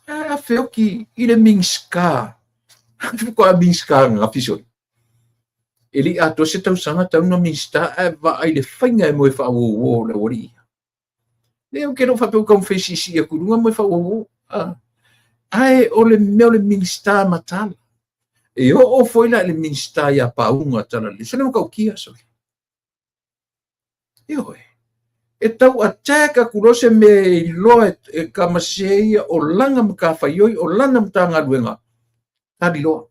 Speaker 1: A feoti i le Minisita, faatoa Minisita ananafi sole. E le i atoa se tausaga talu ona Minisita ae vaai i le faiga e moe faauouo o le aualii ia. Leai, ou te le o faapea ua taumafai e siisii atu i luga moe faauouo. Ae o le mea o le Minisita mataala. E oo foi la i le Minisita ia Pauga Talalelei, sole matautia sole. Ioe. E tau attack atu loa se mea e iloa e tamasese ia o lana matafaioi, o lana Matagaluega, tali loa.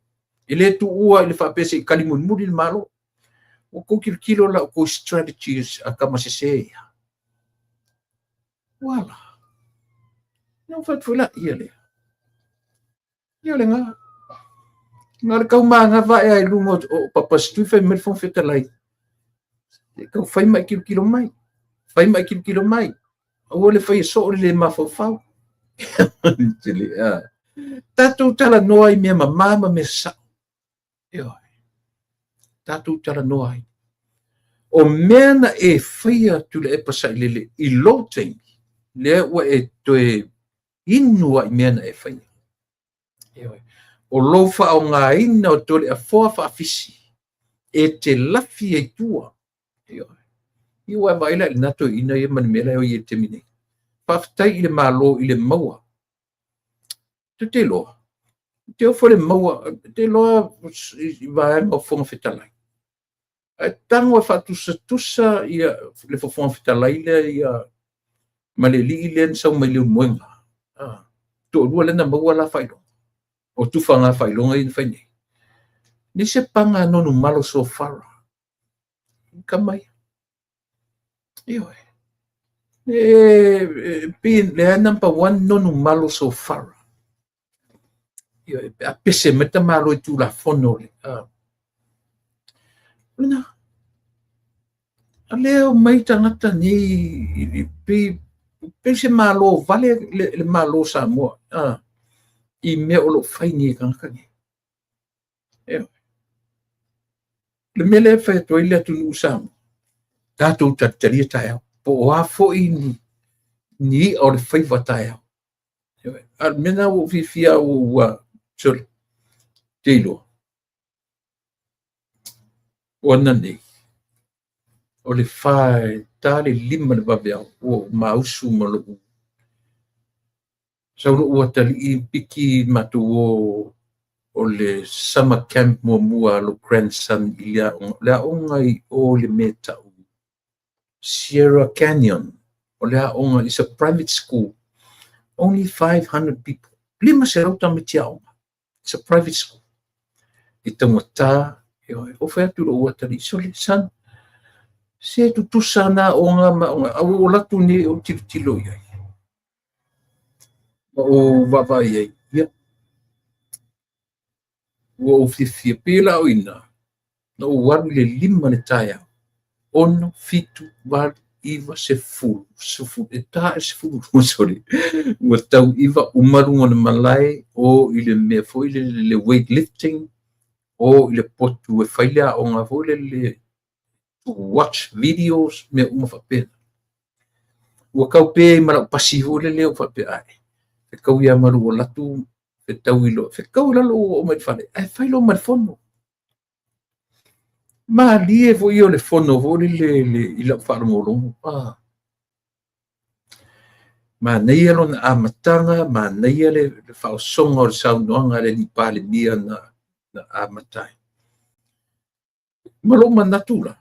Speaker 1: E le tuua i le faapea se i tali mulimuli le Malo. Ua outou tilotilo la outou strategies a tamasese ia. Ua ala. Na ou fai atu foi la ia lea. Ia o lena. Na o le tau manava ae i luga o Papa Stui fai mai le Fofoga Fetalai. E tau fai mai tilotilo mai. Fai mai tilotilo mai. Aua le faia soo le le mafaufau. Tatou talanoa i mea mama ma mea sao. Ioe. Tatou talanoa ai. O mea na e faia Tuilaepa Sailele i lou taimi, lea ua e toe inu ai i mea na e faia. Ioe. O lou faaaogaina o Toleafoa Faafisi e te lafi ai tua. Ioe. Ia ua e vaai la i lena toeaina ia ma le mea la e i ai i le taimi nei. Faafetai i le Malo i le maua. Tou te iloa, te ofo le maua, te iloa i vaega o Fofoga Fetalai. Ae tago e faatusatusa ia le Fofoga Fetalai lea ia ma le alii lea na sau mai Leulumoega. Ah, toalua lea na maua la faailoga. O tufaga faailoga ia na fai nei. Nei se paga nonu malo so far. Ka mai. Ioe. E pei lea number one nonu malo so far. Ioe, pe a pese mai tamālo i Tulafono le lena. A lea o mai tagata nei pei se malo vale le Malo o Samoa i mea o lo o fai nei e tagata nei. Ioe. Le mea lea e fai atu ai le atunuu o Samoa, tatou talitalia taeao, po o a foi ni i'a o le faiva taeao. Ioe. A o le mea lena ua ou fiafia ua sole, te iloa. O ananei, o le 4 e ta le 5 le vaveao, ua ou mausu ma lou sau lou atalii piki matou o le summer camp muamua a lou grandson i le aoga i o i le mea tau Sierra Canyon. O le aoga is a private school. Only 500 people. 500 tamaiti aoga. It's a private school. I taugata, o fai atu lou atalii, sole, son, se tutusa na aoga ma aoga, a ua ou alu atu nei ou tilotilo i ai. Ma ou vaavaai i ai, ia, ua ou fiafia. Pei la o ina, na ou alu i le 5 le taeao, 6, 7, 8, 9, 10, 10, e ta e 12, sorry. Ua tau 9 uma luga o le malae, o i le mea foi le weightlifting, o i le potu e fai le aoga foi le to watch videos, mea uma faapena. Ua kau pe ma lau pasi foi lele o faapea ai. Fetau ia ma lou alu fetau i lo, fetau i lalo o mai le fale, ae fai lo ma le fono. Malie foi o le fono foi lele i lau faalogologo. Manaia lona amataga, manaia le faaosoga o le saunoaga a le alii Palemia na amata ai. Ma lou manatu la,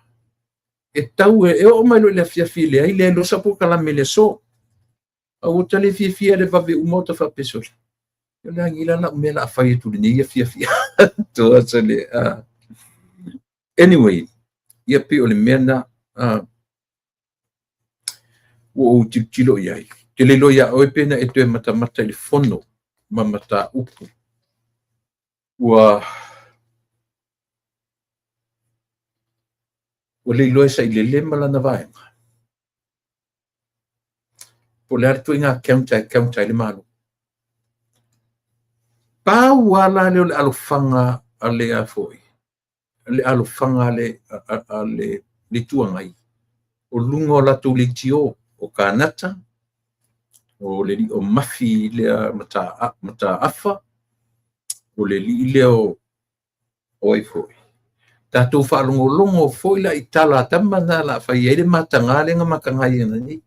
Speaker 1: e tau e oo mai loa i le afiafi leai leai loa sau polokalame i le aso. A ua ta le fiafia le vave uma o ta faapea sole. O le agi la lau mea la a fai atu lenei afiafi. Toa sole. Anyway, ia pei o le mea na ua ou tilotilo i ai. Te le iloa ia oe pe na e toe matamata i le fono ma mataupu. Ua le iloa e sailele ma lana vaega. Po o le a le ituaiga counter e counter ai le Malo. Pau lava la lea o le alofaga a le a foi, le alofaga a le Itu Agai, o luga o latou leitio, o Kanata, o le alii o Mafi lea Mataafa, o le alii lea o ai foi. Tatou faalogologo foi la i tala a tama na la fai ai le mataga lea na mataga ai nei.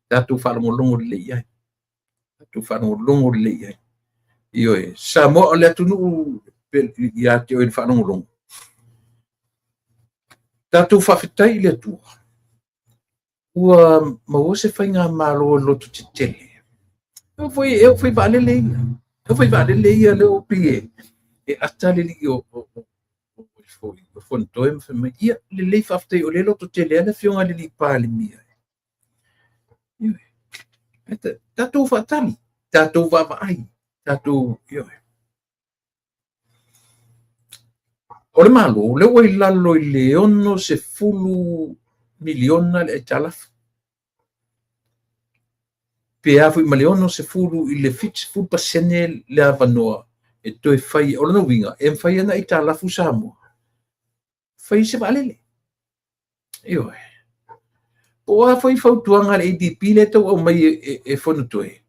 Speaker 1: Tatou faalogologo lelei i ai. Tatou faalogologo lelei i ai. Ioe, Samoa o le atunuu ia te oe le faalogologo. Tatou faafetai i le Atua. Ua maua se faigamalo e loto tetele. E oo foi vaalele ia. E oo foi vaalele ia lea ua pei e ata le alii o Fonotoe ma fai mai, ia lelei faafetai o lea e loto tele ai le afioga i le alii Palemia. Tatou faatali, tatou vaavaai, tatou, ioe. O le Malo, lea ua i lalo i le 60 miliona le aitalafu. Pe a foi ma le 60 i le 70% le avanoa e toe fai. O lona uiga, e mafai ona aitalafu Samoa, fai se vaalele. Ioe. Po o a foi fautuaga a le ADB lea e tau aumai e Fonotoe,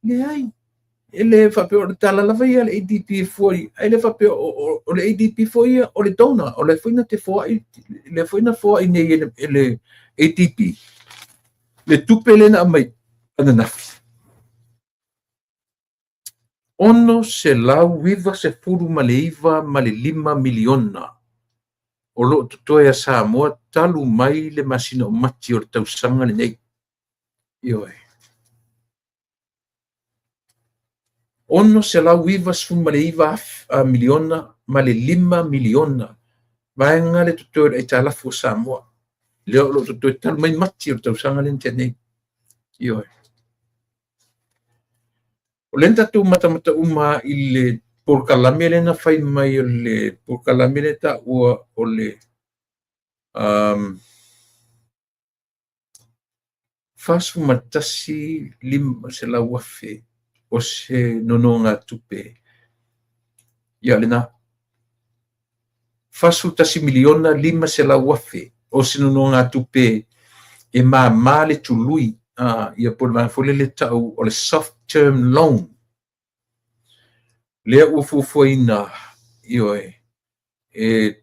Speaker 1: leai. E le faapea o le tala lava ia a le ADB e fua i, ae le faapea o le ADB foi ia o le donor, o lea foi na te foai, lea foi na foai nei e le ADB le tupe lea na aumai ananafi. 699 ma le 5 miliona o lo o totoe a Samoa talu mai le masina o Mati o le tausaga lenei. Ioe. 699 miliona ma le 5 miliona vaega le totoe o le aitalafu o Samoa. Lea o lo o totoe talu mai Mati o le tausaga lea na tea nei. Ioe. O lea na tatou matamata uma i le polokalame lea na fai mai, o le polokalame lea taua o le 41,500,000 o se nonogatupe. Ia lena. $41,500,000 o se nonogatupe e māmā le tului, ia po o le vaega foi lele tau o le soft term loan. Lea ua fuafuaina, ioe, e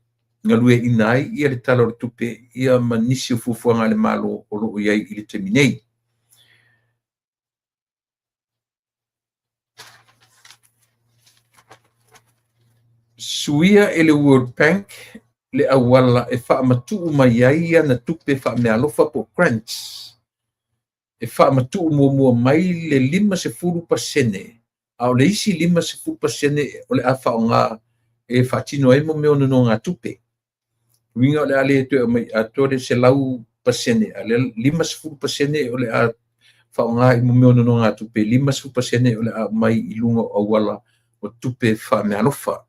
Speaker 1: galueaiina ai ia le Tala o le Tupe ia ma nisi o fuafuaga a le Malo o lo o i ai i le taimi nei. Suia e le World Bank le auala e faamatuu mai ai ana tupe faameaalofa po o grants. E faamatuu muamua mai le 50%, a o le isi 50% o le a faaaoga e faatino ai mo mea o nonogatupe. Uiga o le a le toe aumai atoa le 100%, a o le 50% o le a faaaoga i mea o nonogatupe, 50% o le a aumai i luga o auala o tupe faameaalofa.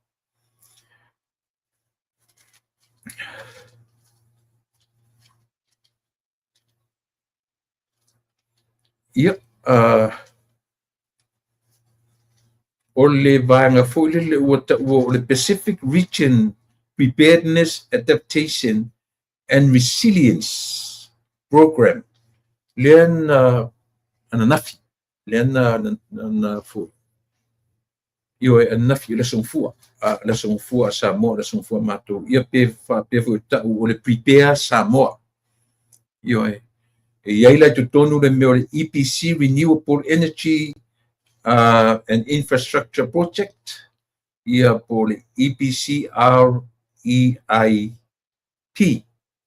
Speaker 1: Ia, o le vaega foi lele ua taua o le Pacific Region Preparedness, Adaptation and Resilience Program lea na ananafi, lea na foi, ioe, ananafi, le aso Gafua, le aso Gafua a Samoa, le aso Gafua a matou, ia pe faapea foi tau o le Prepare Samoa. Ioe, e i ai la i totonu le mea o le EPC Renewable Energy and Infrastructure Project, ia po o le EPC REIP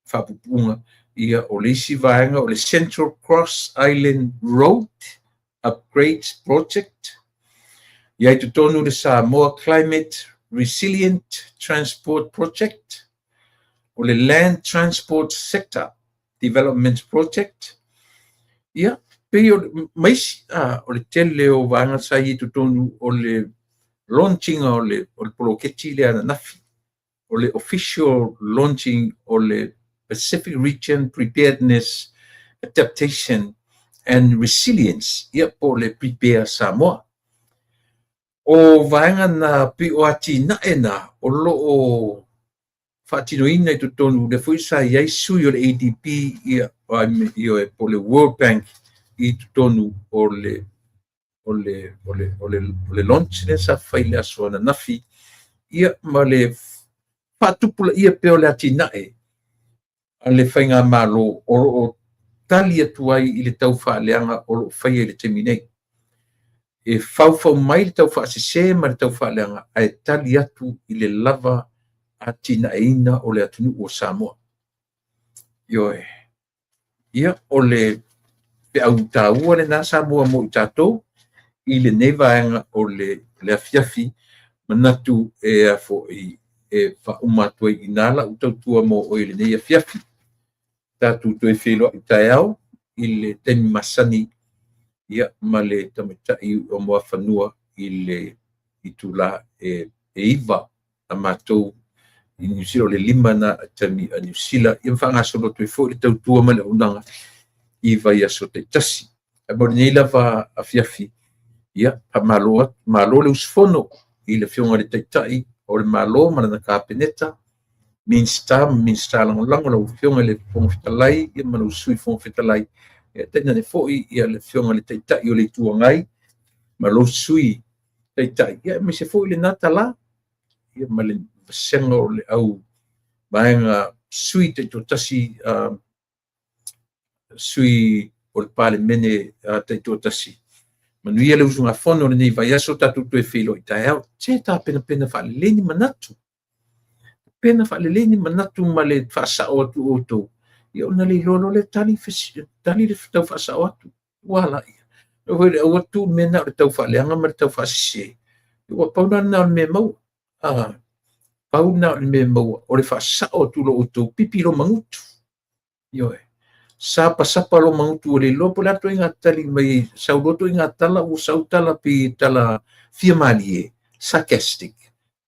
Speaker 1: faapupuuga, ia o le isi vaega o le Central Cross Island Road Upgrades Project, ia i totonu le Samoa Climate Resilient Transport Project, o le Land Transport Sector Development Project, ia pei o ma isi, o le tele o vaega sa i totonu o le launching o le poloketi lea ananafi, o le official launching o le Pacific Region Preparedness, Adaptation and Resilience, ia po o le Prepare Samoa. O vaega na pei o atinae na o lo o faatinoina i totonu, lea foi sa i ai sui o le ADB, ia, ioe, po o le World Bank i totonu o le launch lea sa fai i le aso ananafi, ia ma le faatupulaia pea o le atinae a le faigamalo o lo o tali atu ai i le taufaaleaga o lo o faia i le taimi nei. E faufau mai le taufaasese ma le taufaaleaga ae tali atu i le lava atinaeina o le atunuu o Samoa. Ioe. Ia, o le feau taua lena Samoa mo i tatou i lenei vaega o le afiafi, manatu e a foi e faauma atu ai i ina lau tautua mo oe i lenei afiafi. Tatou toe feiloai taeao i le taimi masani, ia ma le tamaitai o Muafanua i le itula e 9 a matou i Niu Sila, o le 5 na taimi a Niu Sila, ia ma faagasolo atu ai foi le tautua ma le auaunaga i vaiaso taitasi. Ae mo lenei lava afiafi, ia faamalo malo le usufono i le Afioga i le Taitai o le Malo ma lana Kapeneta, Minisita ma Minisita Lagolago, lau Afioga i le Fofoga Fetalai ma lou Sui Fofoga Fetalai, ia tainane foi ia le Afioga i le Taitai o le Itu Agai ma lou Sui Taitai, ia aemaise foi lena tala, ia ma le vasega o le au vaega sui taitoatasi, sui o le Palemene taitoatasi. Manuia le usugafono o lenei vaiaso, tatou toe feiloai taeao. Se tapenapena faalelei ni manatu. Pena faalelei ni manatu ma le faasao atu o outou, ia ona le iloa loa lea tali, tali le tau faasao atu. Ua ala ia. Aua le aua tu le mea na o le tau faaleaga ma le tau faasese. Ua pau lena o le mea maua. Pau lena o le mea maua o le faasao atu o lo outou pipi lo magutu. Ioe. Sapasapa lou magutu ua le iloa po o le a ituaiga tali mai, sau loa ituaiga tala ua sau tala pei tala fia malie, sarcastic,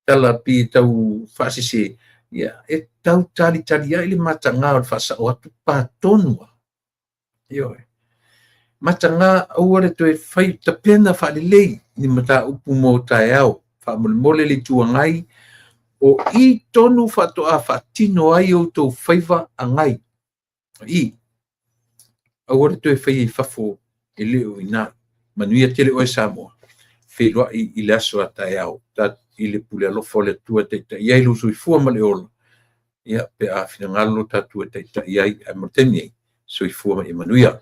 Speaker 1: tala pei tau faasese, ia, e tau talitali ai le mataga o le faasao atu pa tonu lava. Ioe. Mataga aua le toe fai tapena faalelei ni mataupu mo taeao. Faamolemole le Itu Agai, o i tonu faatoa faatino ai outou faiva agai. O i, aua le toe faia i fafo e le o i ina. Manuia tele oe Samoa. Feiloai i le aso a taeao i le pule alofa o le Atua e taitai ai lou soifua ma le ola, ia pe a finagalo lo tatou e taitai ai. Ae mo le taimi nei, soifua ma ia manuia.